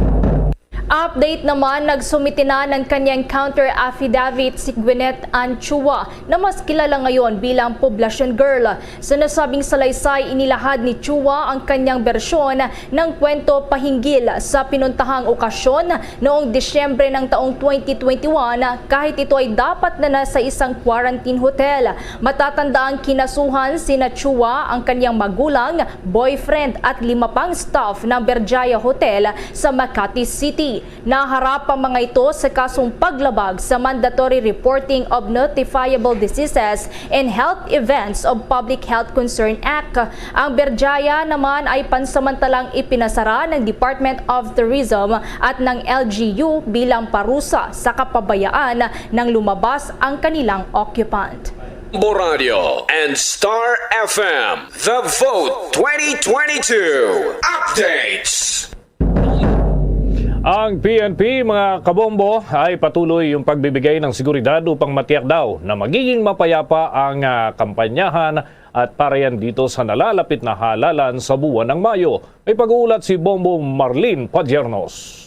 Update naman, nagsumite na ng kanyang counter affidavit si Gwyneth Ann Chua, na mas kilala ngayon bilang Poblacion Girl. Sa nasabing salaysay, inilahad ni Chua ang kanyang bersyon ng kwento pahinggil sa pinuntahang okasyon noong Disyembre ng taong twenty twenty-one, kahit ito ay dapat na nasa isang quarantine hotel. Matatanda ang kinasuhan sina Chua, ang kanyang magulang, boyfriend at lima pang staff ng Berjaya Hotel sa Makati City. Naharap ang mga ito sa kasong paglabag sa Mandatory Reporting of Notifiable Diseases and Health Events of Public Health Concern Act. Ang Berjaya naman ay pansamantalang ipinasara ng Department of Tourism at ng L G U bilang parusa sa kapabayaan nang lumabas ang kanilang occupant. Bombo Radio and Star F M, The Vote twenty twenty-two Updates. Ang P N P, mga kabombo, ay patuloy yung pagbibigay ng seguridad upang matiyak daw na magiging mapayapa ang, ah, kampanyahan at para yan dito sa nalalapit na halalan sa buwan ng Mayo. May pag-uulat si Bombo Marlene Padiernos.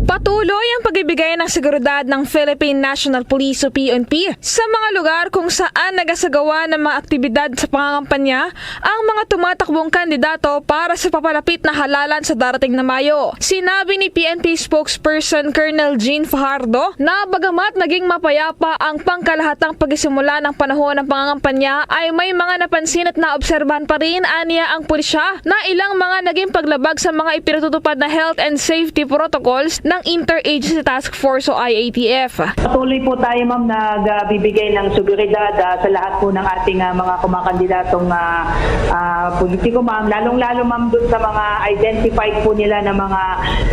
Patuloy ang pagbibigay ng seguridad ng Philippine National Police o P N P sa mga lugar kung saan nagasagawa ng mga aktibidad sa pangangampanya ang mga tumatakbong kandidato para sa papalapit na halalan sa darating na Mayo. Sinabi ni P N P spokesperson Colonel Jean Fajardo na bagamat naging mapayapa ang pangkalahatang pagsisimula ng panahon ng pangangampanya, ay may mga napansin at naobserbahan pa rin aniya ang pulisya na ilang mga naging paglabag sa mga ipinatutupad na health and safety protocols ng Interagency Task Force o I A T F. Patuloy po tayo, ma'am, nagbibigay ng seguridad, ah, sa lahat po ng ating, ah, mga kumakandidatong, ah, ah, politiko, ma'am. Lalong-lalo, ma'am, dun sa mga identified po nila na mga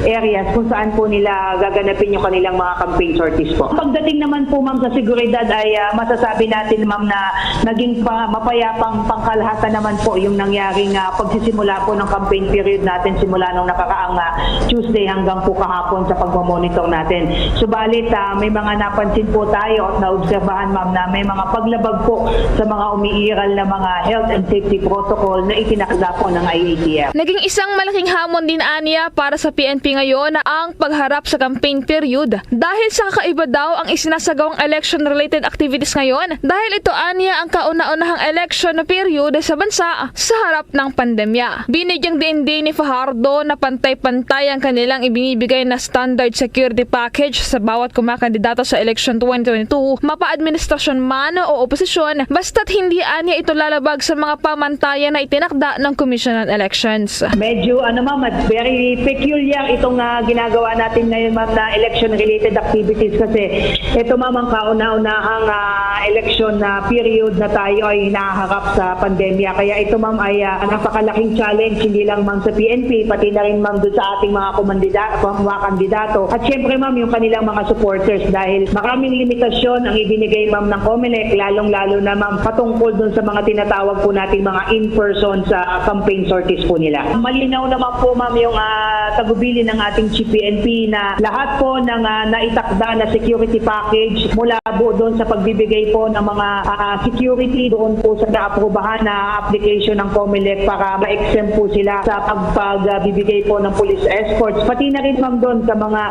areas kung saan po nila gaganapin yung kanilang mga campaign sorties po. Pagdating naman po, ma'am, sa seguridad ay, ah, masasabi natin, ma'am, na naging pa, mapayapang pangkalahatan naman po yung nangyaring, ah, pagsisimula po ng campaign period natin simula nung nakaraang, ah, Tuesday hanggang po kahapon sa pagmamonitor natin. Subalit, ah, may mga napansin po tayo at naobserbahan, ma'am, na may mga paglabag po sa mga umiiral na mga health and safety protocol na itinakda po ng I A T F. Naging isang malaking hamon din aniya para sa P N P ngayon ang pagharap sa campaign period dahil sa kakaiba daw ang isinasagawang election-related activities ngayon, dahil ito aniya ang kauna-unahang election na period sa bansa sa harap ng pandemya. Binigyang diin din ni Fajardo na pantay-pantay ang kanilang ibinibigay na standard security package sa bawat kumakandidato sa election twenty twenty-two, mapa-administrasyon man o oposisyon, basta't hindi aniya ito lalabag sa mga pamantayan na itinakda ng Commission on Elections. Medyo, ano, ma'am, at very peculiar itong, ah, ginagawa natin ngayon, ma'am, na election-related activities kasi ito, ma'am, ang kauna-unahang, ah, election na period na tayo ay nahaharap sa pandemya. Kaya ito, ma'am, ay, ah, napakalaking challenge, hindi lang, ma'am, sa P N P, pati na rin, ma'am, doon sa ating mga kumandida-, mga kandidato. Ato. At syempre, ma'am, yung kanilang mga supporters, dahil maraming limitasyon ang ibinigay, ma'am, ng COMELEC, lalong-lalo na, ma'am, patungkol dun sa mga tinatawag po nating mga in-person sa campaign sorties po nila. Malinaw naman po, ma'am, yung, ah, tagubilin ng ating Chief P N P na lahat po ng, ah, naitakda na security package, mula po doon sa pagbibigay po ng mga, ah, security doon po sa naaprubahan na application ng COMELEC para ma-exempt po sila sa pagpagbibigay po ng police escorts. Pati na rin, ma'am, doon sa mga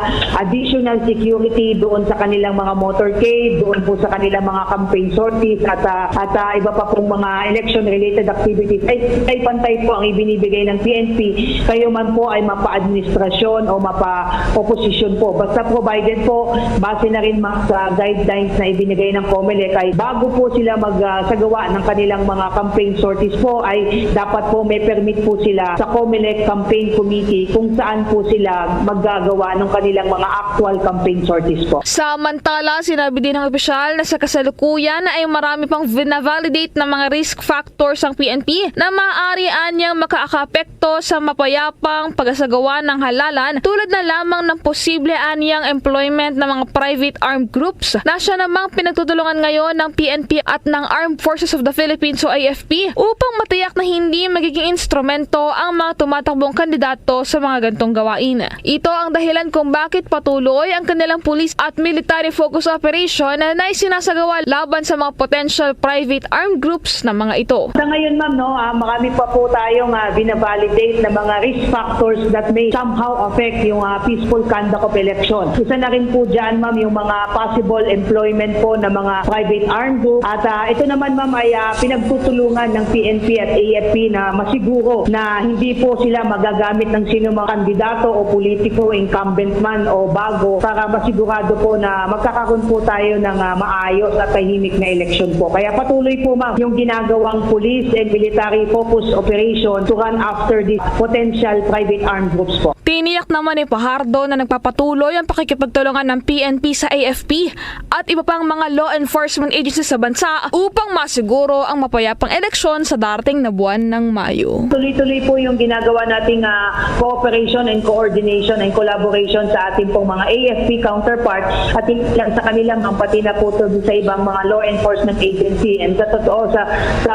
additional security doon sa kanilang mga motorcade, doon po sa kanilang mga campaign sorties at, ah, at, ah, iba pa pong mga election-related activities. Ay, ay pantay po ang ibinibigay ng P N P, kayo man po ay mapa-administrasyon o mapa-oposisyon po. Basta provided po, base na rin, ma'am, sa guidelines na ibinigay ng COMELEC, ay bago po sila magsagawa ng kanilang mga campaign sorties po, ay dapat po may permit po sila sa COMELEC Campaign Committee kung saan po sila maggagawa ng kanilang mga actual campaign sorties po. Samantala, sinabi din ng opisyal na sa kasalukuyan ay marami pang vinavalidate na mga risk factors ang P N P na maaari anyang makaapekto sa mapayapang pagsagawa ng halalan, tulad na lamang ng posible anyang employment ng mga private armed groups na siya namang pinagtutulungan ngayon ng P N P at ng Armed Forces of the Philippines o A F P upang matiyak na hindi magiging instrumento ang mga tumatakbong kandidato sa mga gantong gawain. Ito ang dahilan kung bakit patuloy ang kanilang police at military focus operation na isinasagawa laban sa mga potential private armed groups na mga ito. Sa ngayon, ma'am, no, ah, marami pa po tayong, ah, binavalidate na mga risk factors that may somehow affect yung, ah, peaceful conduct of election. Isa na rin po dyan, ma'am, yung mga possible employment po ng mga private armed group. At, ah, ito naman, ma'am, ay, ah, pinagtutulungan ng P N P at A F P na masiguro na hindi po sila magagamit ng sino mga kandidato o politiko, incumbent man o bago, para masigurado po na magkakaroon po tayo ng, ah, maayos at tahimik na eleksyon po. Kaya patuloy po, ma'am, yung ginagawang police and military focus operation to run after the potential private armed groups po. Tiniyak naman ni Fajardo na nagpapatuloy ang pakikipagtulungan ng P N P sa A F P at iba pang mga law enforcement agencies sa bansa upang masiguro ang mapayapang eleksyon sa darating na buwan ng Mayo. Tuloy-tuloy po yung ginagawa nating, ah, cooperation and coordination and collaboration sa ating pong mga A F P counterpart at hindi lang sa kanila, ma'am, pati na po to sa ibang mga law enforcement agency. And sa totoo, sa, sa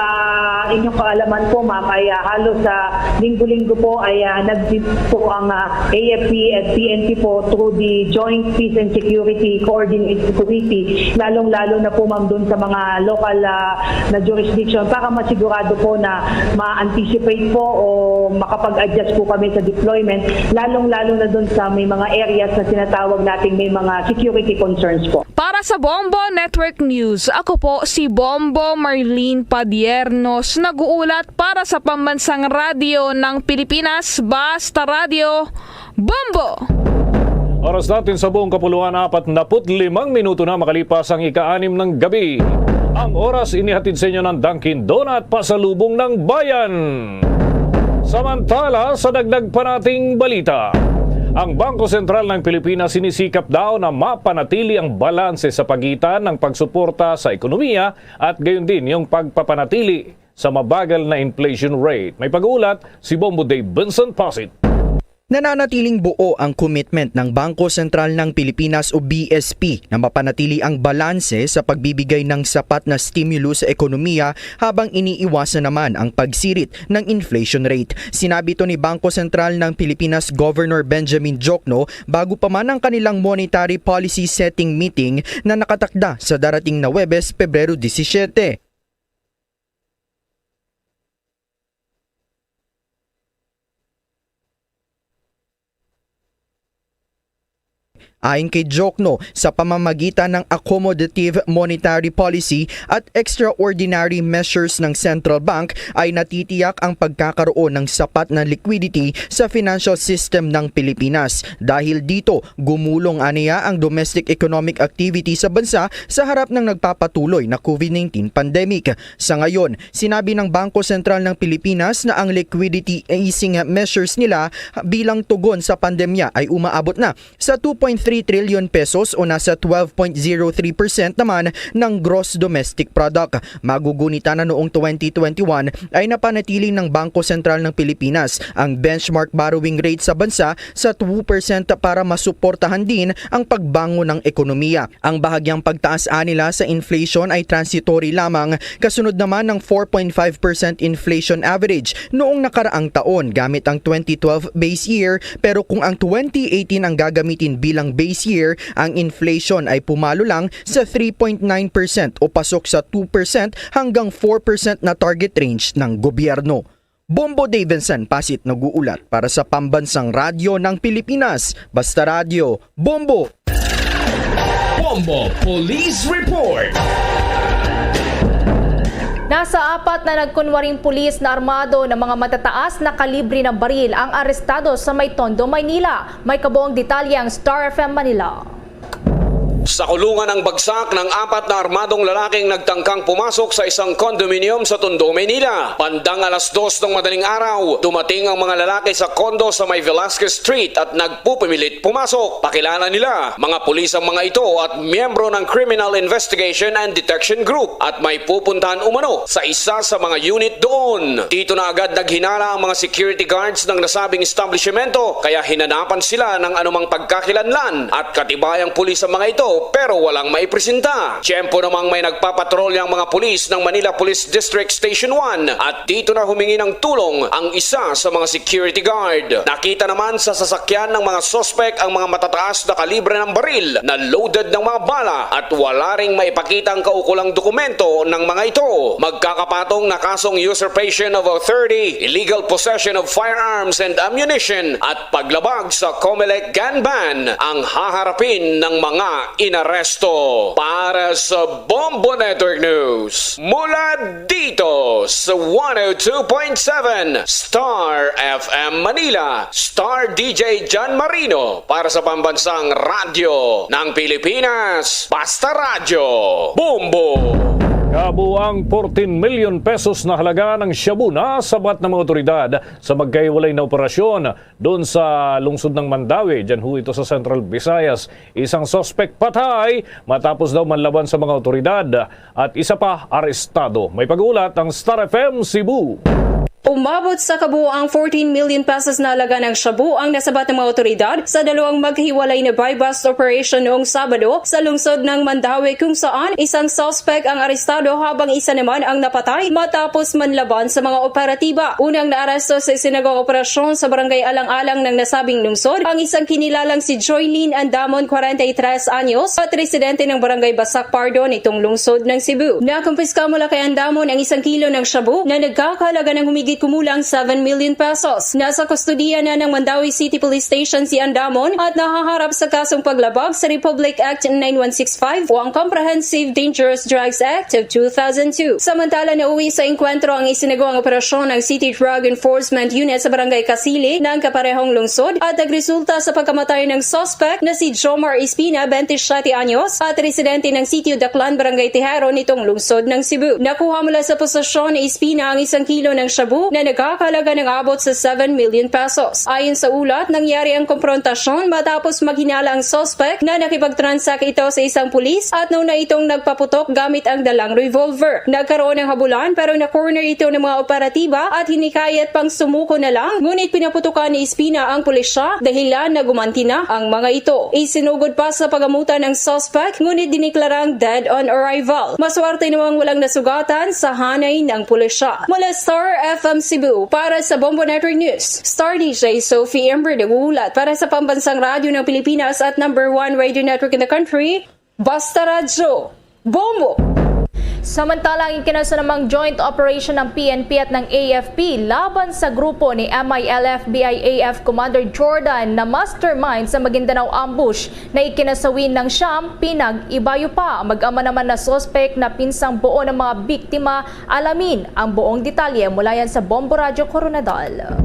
inyong kaalaman po, ma'am, ay, ah, halos sa linggo-linggo po ay, ah, nag-, po ang, ah, A F P at P N P po through the Joint Peace and Security Coordination Committee, lalong-lalo na po, ma'am, dun sa mga local, ah, na jurisdiction para masigurado po na ma-anticipate po o makapag-adjust po kami sa deployment, lalong-lalo na dun sa may mga areas na tinatawag nating may mga security concerns po. Para sa Bombo Network News, ako po si Bombo Marlene Padiernos, nag-uulat para sa Pambansang Radyo ng Pilipinas, Basta Radyo, Bombo! Oras natin sa buong kapuluan, apat naput limang minuto na makalipas ang ika-anim ng gabi. Ang oras inihatid sa inyo ng Dunkin Donut, pasalubong ng bayan. Samantala, sa dagdag pa nating balita, ang Bangko Sentral ng Pilipinas sinisikap daw na mapanatili ang balanse sa pagitan ng pagsuporta sa ekonomiya at gayon din yung pagpapanatili sa mabagal na inflation rate. May pag-uulat si Bombo Dave Benson Pasit. Nananatiling buo ang commitment ng Bangko Sentral ng Pilipinas o B S P na mapanatili ang balanse sa pagbibigay ng sapat na stimulus sa ekonomiya habang iniiwasan naman ang pagsirit ng inflation rate. Sinabi ito ni Bangko Sentral ng Pilipinas Governor Benjamin Diokno bago pa man ang kanilang monetary policy setting meeting na nakatakda sa darating na Huwebes, Pebrero disisiete. Ayon kay Diokno, sa pamamagitan ng accommodative monetary policy at extraordinary measures ng Central Bank ay natitiyak ang pagkakaroon ng sapat na liquidity sa financial system ng Pilipinas. Dahil dito, gumulong aniya ang domestic economic activity sa bansa sa harap ng nagpapatuloy na COVID nineteen pandemic. Sa ngayon, sinabi ng Bangko Sentral ng Pilipinas na ang liquidity easing measures nila bilang tugon sa pandemya ay umaabot na sa two point three trilyon pesos o nasa twelve point zero three percent naman ng gross domestic product. Magugunitan na noong twenty twenty-one ay napanatili ng Bangko Sentral ng Pilipinas ang benchmark borrowing rate sa bansa sa two percent para masuportahan din ang pagbangon ng ekonomiya. Ang bahagyang pagtaas anila sa inflation ay transitory lamang, kasunod naman ng four point five percent inflation average noong nakaraang taon gamit ang twenty twelve base year, pero kung ang twenty eighteen ang gagamitin bilang base year, ang inflation ay pumalo lang sa three point nine percent o pasok sa two percent hanggang four percent na target range ng gobyerno. Bombo Davidson Pasit nag-uulat para sa Pambansang Radyo ng Pilipinas, Basta Radyo, Bombo! Bombo Police Report. Nasa apat na nagkunwaring pulis na armado ng mga matataas na kalibre na baril ang arestado sa may Tondo, Maynila. May kabuong detalye ang Star F M Manila. Sa kulungan ang bagsak ng apat na armadong lalaking nagtangkang pumasok sa isang condominium sa Tondo, Maynila. Bandang alas dos ng madaling araw, dumating ang mga lalaki sa kondo sa may Velasquez Street at nagpupumilit pumasok. Pakilala nila, mga pulis ang mga ito at miyembro ng Criminal Investigation and Detection Group at may pupuntahan umano sa isa sa mga unit doon. Dito na agad naghinala ang mga security guards ng nasabing establishmento, kaya hinanapan sila ng anumang pagkakilanlan at katibayang pulis ang mga ito, pero walang maipresenta. Tiyempo namang may nagpapatrolya ang mga pulis ng Manila Police District Station one at dito na humingi ng tulong ang isa sa mga security guard. Nakita naman sa sasakyan ng mga suspek ang mga matataas na kalibre ng baril na loaded ng mga bala at wala ring maipakita ang kaukulang dokumento ng mga ito. Magkakapatong na kasong usurpation of authority, illegal possession of firearms and ammunition at paglabag sa COMELEC gun ban ang haharapin ng mga inaresto. Para sa Bombo Network News, mula dito sa one oh two point seven Star F M Manila, Star D J John Marino para sa Pambansang Radyo ng Pilipinas, Basta Radyo, Bombo! Kabuang fourteen million pesos na halaga ng shabu nasabat ng mga otoridad sa magkahiwalay na operasyon doon sa lungsod ng Mandaue. Diyan ho ito sa Central Visayas. Isang suspek patay matapos daw manlaban sa mga otoridad at isa pa arestado. May pag-uulat ang Star F M Cebu. Umabot sa kabuoang fourteen million pesos na halaga ng shabu ang nasabat ng mga otoridad sa dalawang maghiwalay na buy-bust operation noong Sabado sa lungsod ng Mandaue, kung saan isang suspek ang arestado habang isa naman ang napatay matapos manlaban sa mga operatiba. Unang naaresto sa isinagawang operasyon sa Barangay Alang-Alang ng nasabing lungsod ang isang kinilalang si Joylene Andamon, kwarenta y tres anyos, at residente ng Barangay Basak Pardo nitong lungsod ng Cebu. Nakumpiska mula kay Andamon ang isang kilo ng shabu na nagkakahalaga ng humigit kumulang seven million pesos. Nasa kustodiya na ng Mandaue City Police Station si Andamon at nahaharap sa kasong paglabag sa Republic Act nine one six five o ang Comprehensive Dangerous Drugs Act of two thousand two. Samantala, nauwi sa engkwentro ang isinagawang operasyon ng City Drug Enforcement Unit sa Barangay Casili ng kaparehong lungsod at nagresulta sa pagkamatay ng suspect na si Jomar Espina, twenty-seven anyos, at residente ng Sitio Daklan, Barangay Tejero, nitong lungsod ng Cebu. Nakuha mula sa posesyon ni Espina ang isang kilo ng shabu na nagkakahalaga ng abot sa seven million pesos. Ayon sa ulat, nangyari ang komprontasyon matapos maghinala ang suspect na nakipag-transact ito sa isang pulis at nauna itong nagpaputok gamit ang dalang revolver. Nagkaroon ng habulan, pero na-corner ito ng mga operatiba at hinikayat pang sumuko na lang, ngunit pinaputukan ni Espina ang pulisya, dahilan na gumanti na ang mga ito. Isinugod pa sa pagamutan ang suspect, ngunit diniklarang dead on arrival. Maswerte namang walang nasugatan sa hanay ng pulisya. Mula Star F M Cebu, para sa Bombo Network News, Star D J Sophie Ember nag-uulat para sa Pambansang Radyo ng Pilipinas at number one radio network in the country, Basta Radyo, Bombo! Samantala, ang ikinasunamang joint operation ng P N P at ng A F P laban sa grupo ni M I L F B I A F Commander Jordan na mastermind sa Maguindanao ambush na ikinasawi ng siyam pinag-ibayo pa. Mag-ama naman na suspek na pinsang buo ng mga biktima. Alamin ang buong detalye mula yan sa Bombo Radyo Koronadal.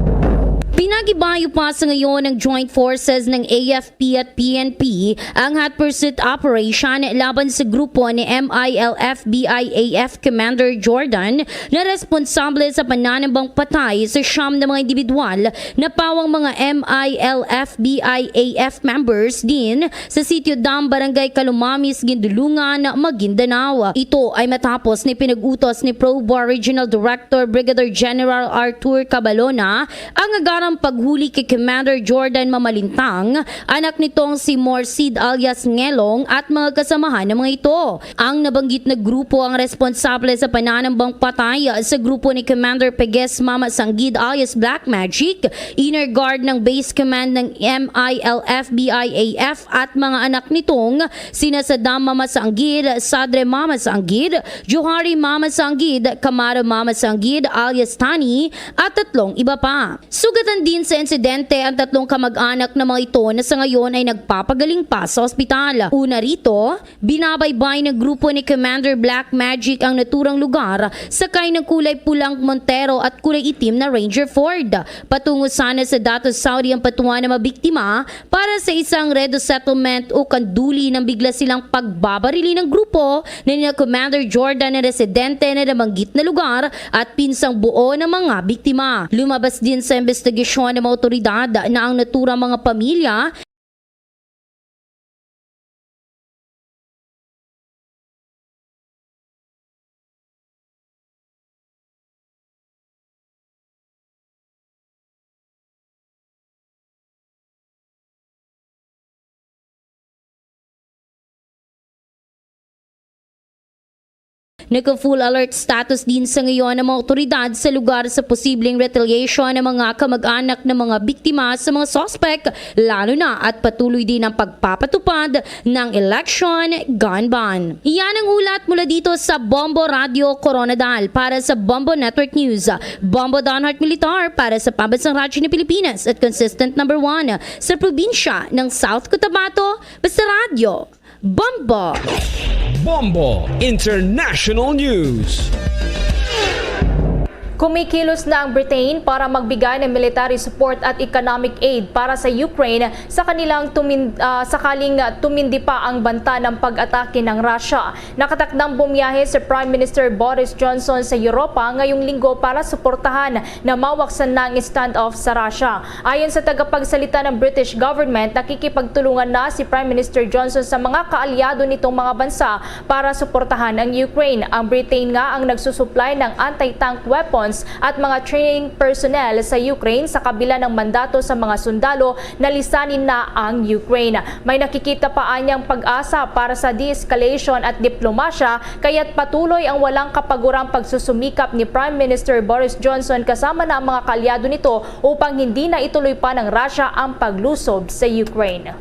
P Pinagibayo pa sa ngayon ng Joint Forces ng A F P at P N P ang hot pursuit operation laban sa grupo ni M I L F B I A F Commander Jordan na responsable sa pananambang patay sa siyam na mga individual na pawang mga M I L F B I A F members din sa Sitio Dam, Barangay Calumamis, Guindulungan, Maguindanao. Ito ay matapos ni pinag-utos ni PROBOR Regional Director Brigadier General Arthur Cabalona ang agarang paghuli kay Commander Jordan Mamalintang, anak nitong si Morsid alias Ngelong, at mga kasamahan ng mga ito. Ang nabanggit na grupo ang responsable sa pananambang patay sa grupo ni Commander Peges Mama Sanggid alias Black Magic, inner guard ng Base Command ng M I L F B I A F, at mga anak nitong sina Saddam Mama Sanggid, Sadre Mama Sanggid, Johari Mama Sanggid, Kamara Mama Sanggid alias Tani, at tatlong iba pa. Sugatan din sa insidente ang tatlong kamag-anak na mga ito na sa ngayon ay nagpapagaling pa sa ospital. Una rito, binabaybay ng grupo ni Commander Black Magic ang naturang lugar, sakay ng kulay pulang Montero at kulay itim na Ranger Ford. Patungo sana sa Dato Saudi ang patuan na mabiktima para sa isang redo settlement o kanduli nang bigla silang pagbabarili ng grupo na nina Commander Jordan na residente na nabanggit na lugar at pinsang buo ng mga biktima. Lumabas din sa investigasyon ng mga otoridad na ang naturang mga pamilya Naka-full alert status din sa ngayon ang mga otoridad sa lugar sa posibleng retaliation ng mga kamag-anak ng mga biktima sa mga suspek, lalo na at patuloy din ang pagpapatupad ng election gun ban. Iyan ang ulat mula dito sa Bombo Radio Coronadal. Para sa Bombo Network News, Bombo Donhart Militar para sa Pambansang Radyo ng Pilipinas at consistent number one sa probinsya ng South Cotabato, basta radyo. Bombo! Bombo International News. Kumikilos na ang Britain para magbigay ng military support at economic aid para sa Ukraine sa kanilang tumin-, ah, sakaling tumindi pa ang banta ng pag-atake ng Russia. Nakatakdang bumiyahe si Prime Minister Boris Johnson sa Europa ngayong linggo para suportahan na mawaksan na ang standoff sa Russia. Ayon sa tagapagsalita ng British government, nakikipagtulungan na si Prime Minister Johnson sa mga kaalyado nitong mga bansa para suportahan ang Ukraine. Ang Britain nga ang nagsusuplay ng anti-tank weapons at mga training personnel sa Ukraine sa kabila ng mandato sa mga sundalo na lisanin na ang Ukraine. May nakikita pa anyang pag-asa para sa de-escalation at diplomasya, kaya't patuloy ang walang kapagurang pagsusumikap ni Prime Minister Boris Johnson kasama na ang mga kaalyado nito upang hindi na ituloy pa ng Russia ang paglusob sa Ukraine.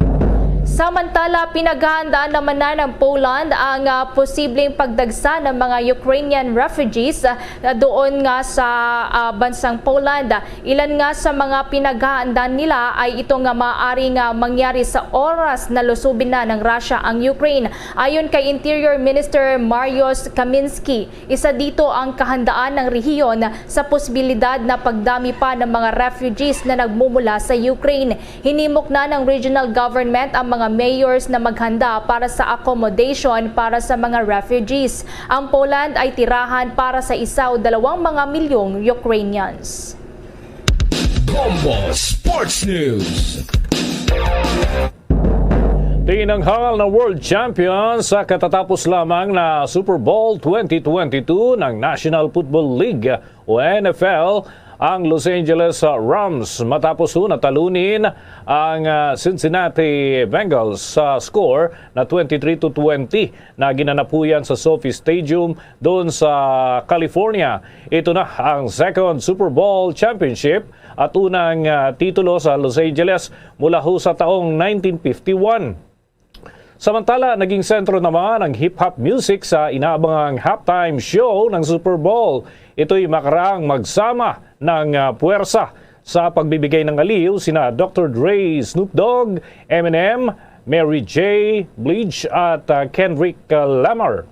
Samantala, pinaghahandaan naman na ng Poland ang, ah, posibleng pagdagsa ng mga Ukrainian refugees, ah, doon nga sa, ah, bansang Poland. Ilan nga sa mga pinaghahandaan nila ay ito nga maaari nga mangyari sa oras na lusubin na ng Russia ang Ukraine. Ayon kay Interior Minister Mariusz Kaminski, isa dito ang kahandaan ng rehiyon sa posibilidad na pagdami pa ng mga refugees na nagmumula sa Ukraine. Hinimok na ng regional government ang mga mayors na maghanda para sa accommodation para sa mga refugees. Ang Poland ay tirahan para sa isa o dalawang mga milyong Ukrainians. Bombo Sports News. Tinanghal na world champion sa katatapos lamang na Super Bowl twenty twenty-two ng National Football League o N F L ang Los Angeles, uh, Rams matapos, uh, natalunin ang, uh, Cincinnati Bengals sa score na twenty-three to twenty na ginanap huyan sa SoFi Stadium doon sa California. Ito na ang second Super Bowl championship at unang, ah, titulo sa Los Angeles mula ho sa taong nineteen fifty-one. Samantala, naging sentro naman ang hip-hop music sa inaabangang halftime show ng Super Bowl. Ito'y makaraang magsama ng, ah, puwersa sa pagbibigay ng aliw sina Doctor Dre, Snoop Dogg, Eminem, Mary J. Blige at, ah, Kendrick, ah, Lamar.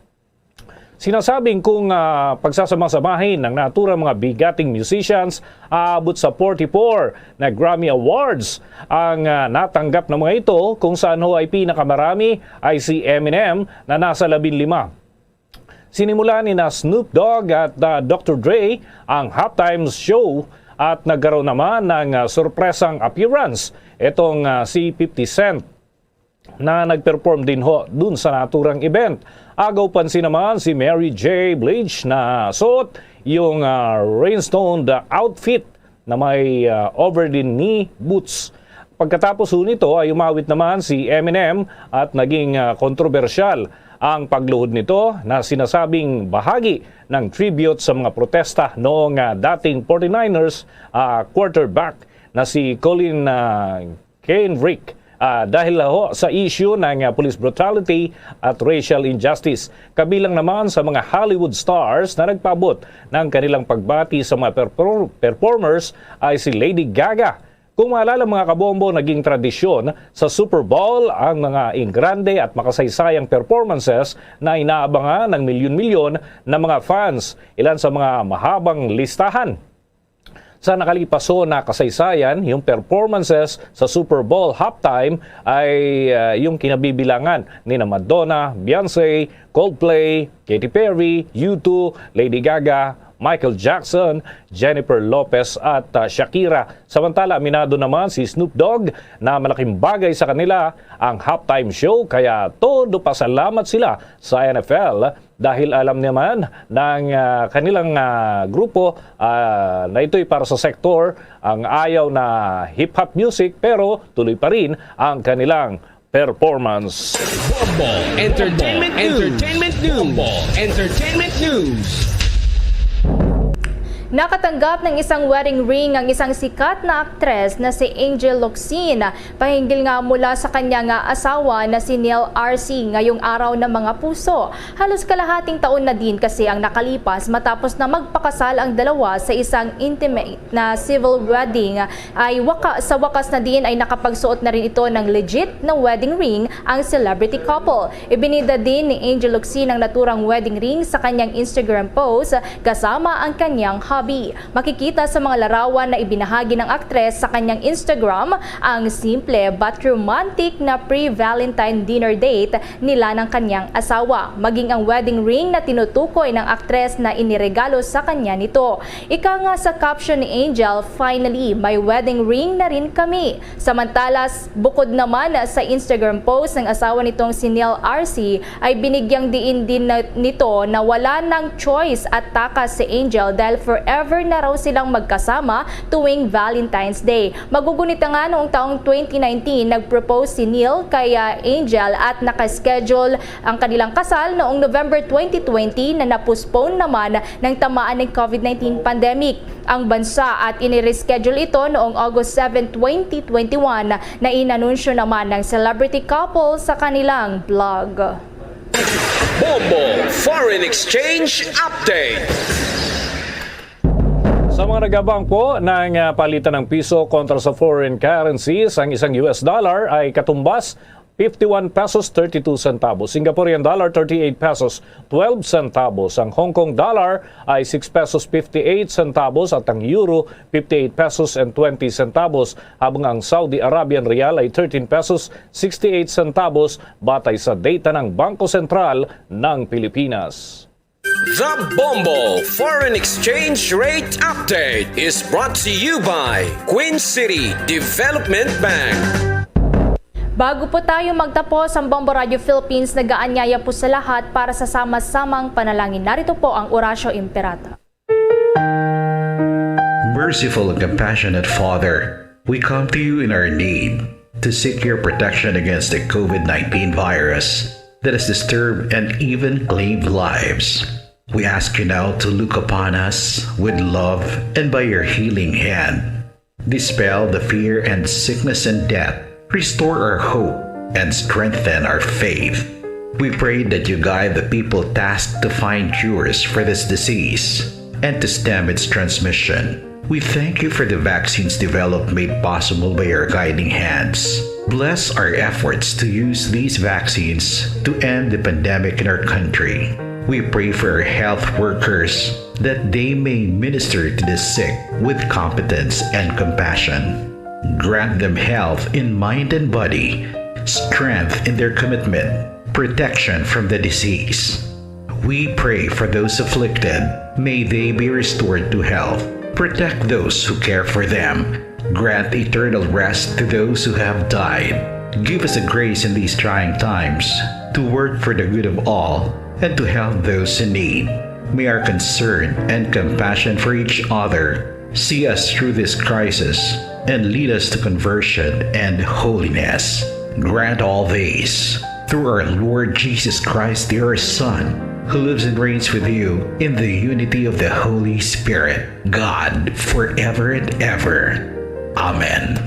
Sinasabing kung, ah, pagsasama-samahin ng naturang mga bigating musicians, aabot sa forty-four na Grammy Awards ang, ah, natanggap ng mga ito, kung saan ho ay pinakamarami ay si Eminem na nasa labing lima. Sinimula ni na Snoop Dogg at, ah, Doctor Dre ang halftime show at nagkaroon naman ng, ah, sorpresang appearance itong, ah, si fifty Cent na nag-perform din ho dun sa naturang event. Agaw pansin naman si Mary J. Blige na suot yung, ah, rhinestone outfit na may, ah, over the knee boots. Pagkatapos ho nito ay umawit naman si Eminem at naging, ah, kontrobersyal ang pagluhod nito na sinasabing bahagi ng tribute sa mga protesta noong, ah, dating forty-niners, ah, quarterback na si Colin, ah, Kaepernick, ah, dahil ho sa issue ng, ah, police brutality at racial injustice. Kabilang naman sa mga Hollywood stars na nagpaabot ng kanilang pagbati sa mga perfor-, performers ay si Lady Gaga. Kung maalala, mga kabombo, naging tradisyon sa Super Bowl ang mga ingrande at makasaysayang performances na inaabangan ng milyon-milyon na mga fans. Ilan sa mga mahabang listahan sa nakalipas ho na kasaysayan, yung performances sa Super Bowl halftime ay, ah, yung kinabibilangan ni na Madonna, Beyonce, Coldplay, Katy Perry, U two, Lady Gaga, Michael Jackson, Jennifer Lopez at, ah, Shakira. Samantala, aminado naman si Snoop Dogg na malaking bagay sa kanila ang halftime show, kaya todo pasalamat sila sa N F L dahil alam naman ng, ah, kanilang, ah, grupo, ah, na ito'y para sa sektor ang ayaw na hip-hop music, pero tuloy pa rin ang kanilang performance. Bombo Entertainment News. Entertainment News. Bombo Entertainment News. Nakatanggap ng isang wedding ring ang isang sikat na aktres na si Angel Locsin, pahinggil nga mula sa kanya nga asawa na si Neil R C, ngayong araw na, mga puso. Halos kalahating taon na din kasi ang nakalipas matapos na magpakasal ang dalawa sa isang intimate na civil wedding. Ay waka-, sa wakas na din ay nakapagsuot na rin ito ng legit na wedding ring ang celebrity couple. Ibinida din ni Angel Locsin ang naturang wedding ring sa kanyang Instagram post kasama ang kanyang hubby. Makikita sa mga larawan na ibinahagi ng aktres sa kanyang Instagram ang simple but romantic na pre-Valentine dinner date nila ng kanyang asawa, maging ang wedding ring na tinutukoy ng aktres na iniregalo sa kanya nito. Ika nga sa caption ni Angel, "Finally, may wedding ring na rin kami." Samantala, s-, bukod naman sa Instagram post ng asawa nitong si Neil R C, ay binigyang diin din na, nito na wala nang choice at takas si Angel dahil forever na raw silang magkasama tuwing Valentine's Day. Magugunit na nga, noong taong twenty nineteen, nag-propose si Neil kay, ah, Angel at nakaschedule ang kanilang kasal noong November twenty twenty na na-postpone naman ng tamaan ng COVID nineteen pandemic ang bansa at inireschedule ito noong August seven, twenty twenty-one, na inanunsyo naman ng celebrity couple sa kanilang blog. Bombo Foreign Exchange Update. Sa mga nag-abang po ng, ah, palitan ng piso kontra sa foreign currencies, ang isang U S dollar ay katumbas fifty-one pesos thirty-two centavos, Singaporean dollar thirty-eight pesos twelve centavos, ang Hong Kong dollar ay six pesos fifty-eight centavos at ang euro fifty-eight pesos and twenty centavos, habang ang Saudi Arabian rial ay thirteen pesos sixty-eight centavos, batay sa data ng Bangko Sentral ng Pilipinas. The Bombo Foreign Exchange Rate Update is brought to you by Queen City Development Bank. Bago po tayo magtapos, ang Bombo Radio Philippines nag-aanyaya po sa lahat para sa sama-samang panalangin. Narito po ang Orasyo Imperata. Merciful and compassionate Father, we come to you in our need to seek your protection against the COVID nineteen virus that has disturbed and even claimed lives. We ask you now to look upon us with love and by your healing hand, dispel the fear and sickness and death. Restore our hope and strengthen our faith. We pray that you guide the people tasked to find cures for this disease and to stem its transmission. We thank you for the vaccines developed made possible by your guiding hands. Bless our efforts to use these vaccines to end the pandemic in our country. We pray for our health workers that they may minister to the sick with competence and compassion. Grant them health in mind and body, strength in their commitment, protection from the disease. We pray for those afflicted. May they be restored to health. Protect those who care for them. Grant eternal rest to those who have died. Give us a grace in these trying times to work for the good of all and to help those in need. May our concern and compassion for each other see us through this crisis and lead us to conversion and holiness. Grant all these through our Lord Jesus Christ, your Son, who lives and reigns with you in the unity of the Holy Spirit, God, forever and ever. Amen.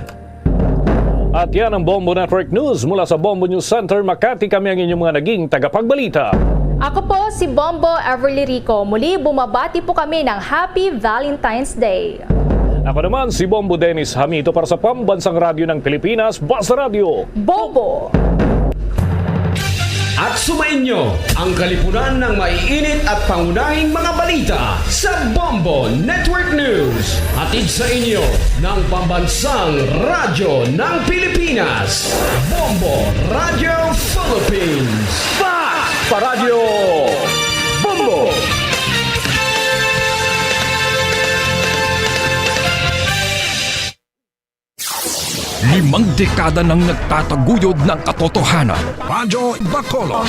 At yan ang Bombo Network News. Mula sa Bombo News Center, Makati, kami ang inyong mga naging tagapagbalita. Ako po si Bombo Everly Rico. Muli, bumabati po kami ng Happy Valentine's Day. Ako naman si Bombo Dennis Hamito para sa Pambansang Radyo ng Pilipinas, Basta Radyo. Bombo! At sumainyo ang kalipunan ng maiinit at pangunahing mga balita sa Bombo Network News. Hatid sa inyo ng Pambansang Radyo ng Pilipinas, Bombo Radyo Philippines. Fact sa Radyo Bombo! Limang dekada nang nagtataguyod ng katotohanan. Radyo Bacolod.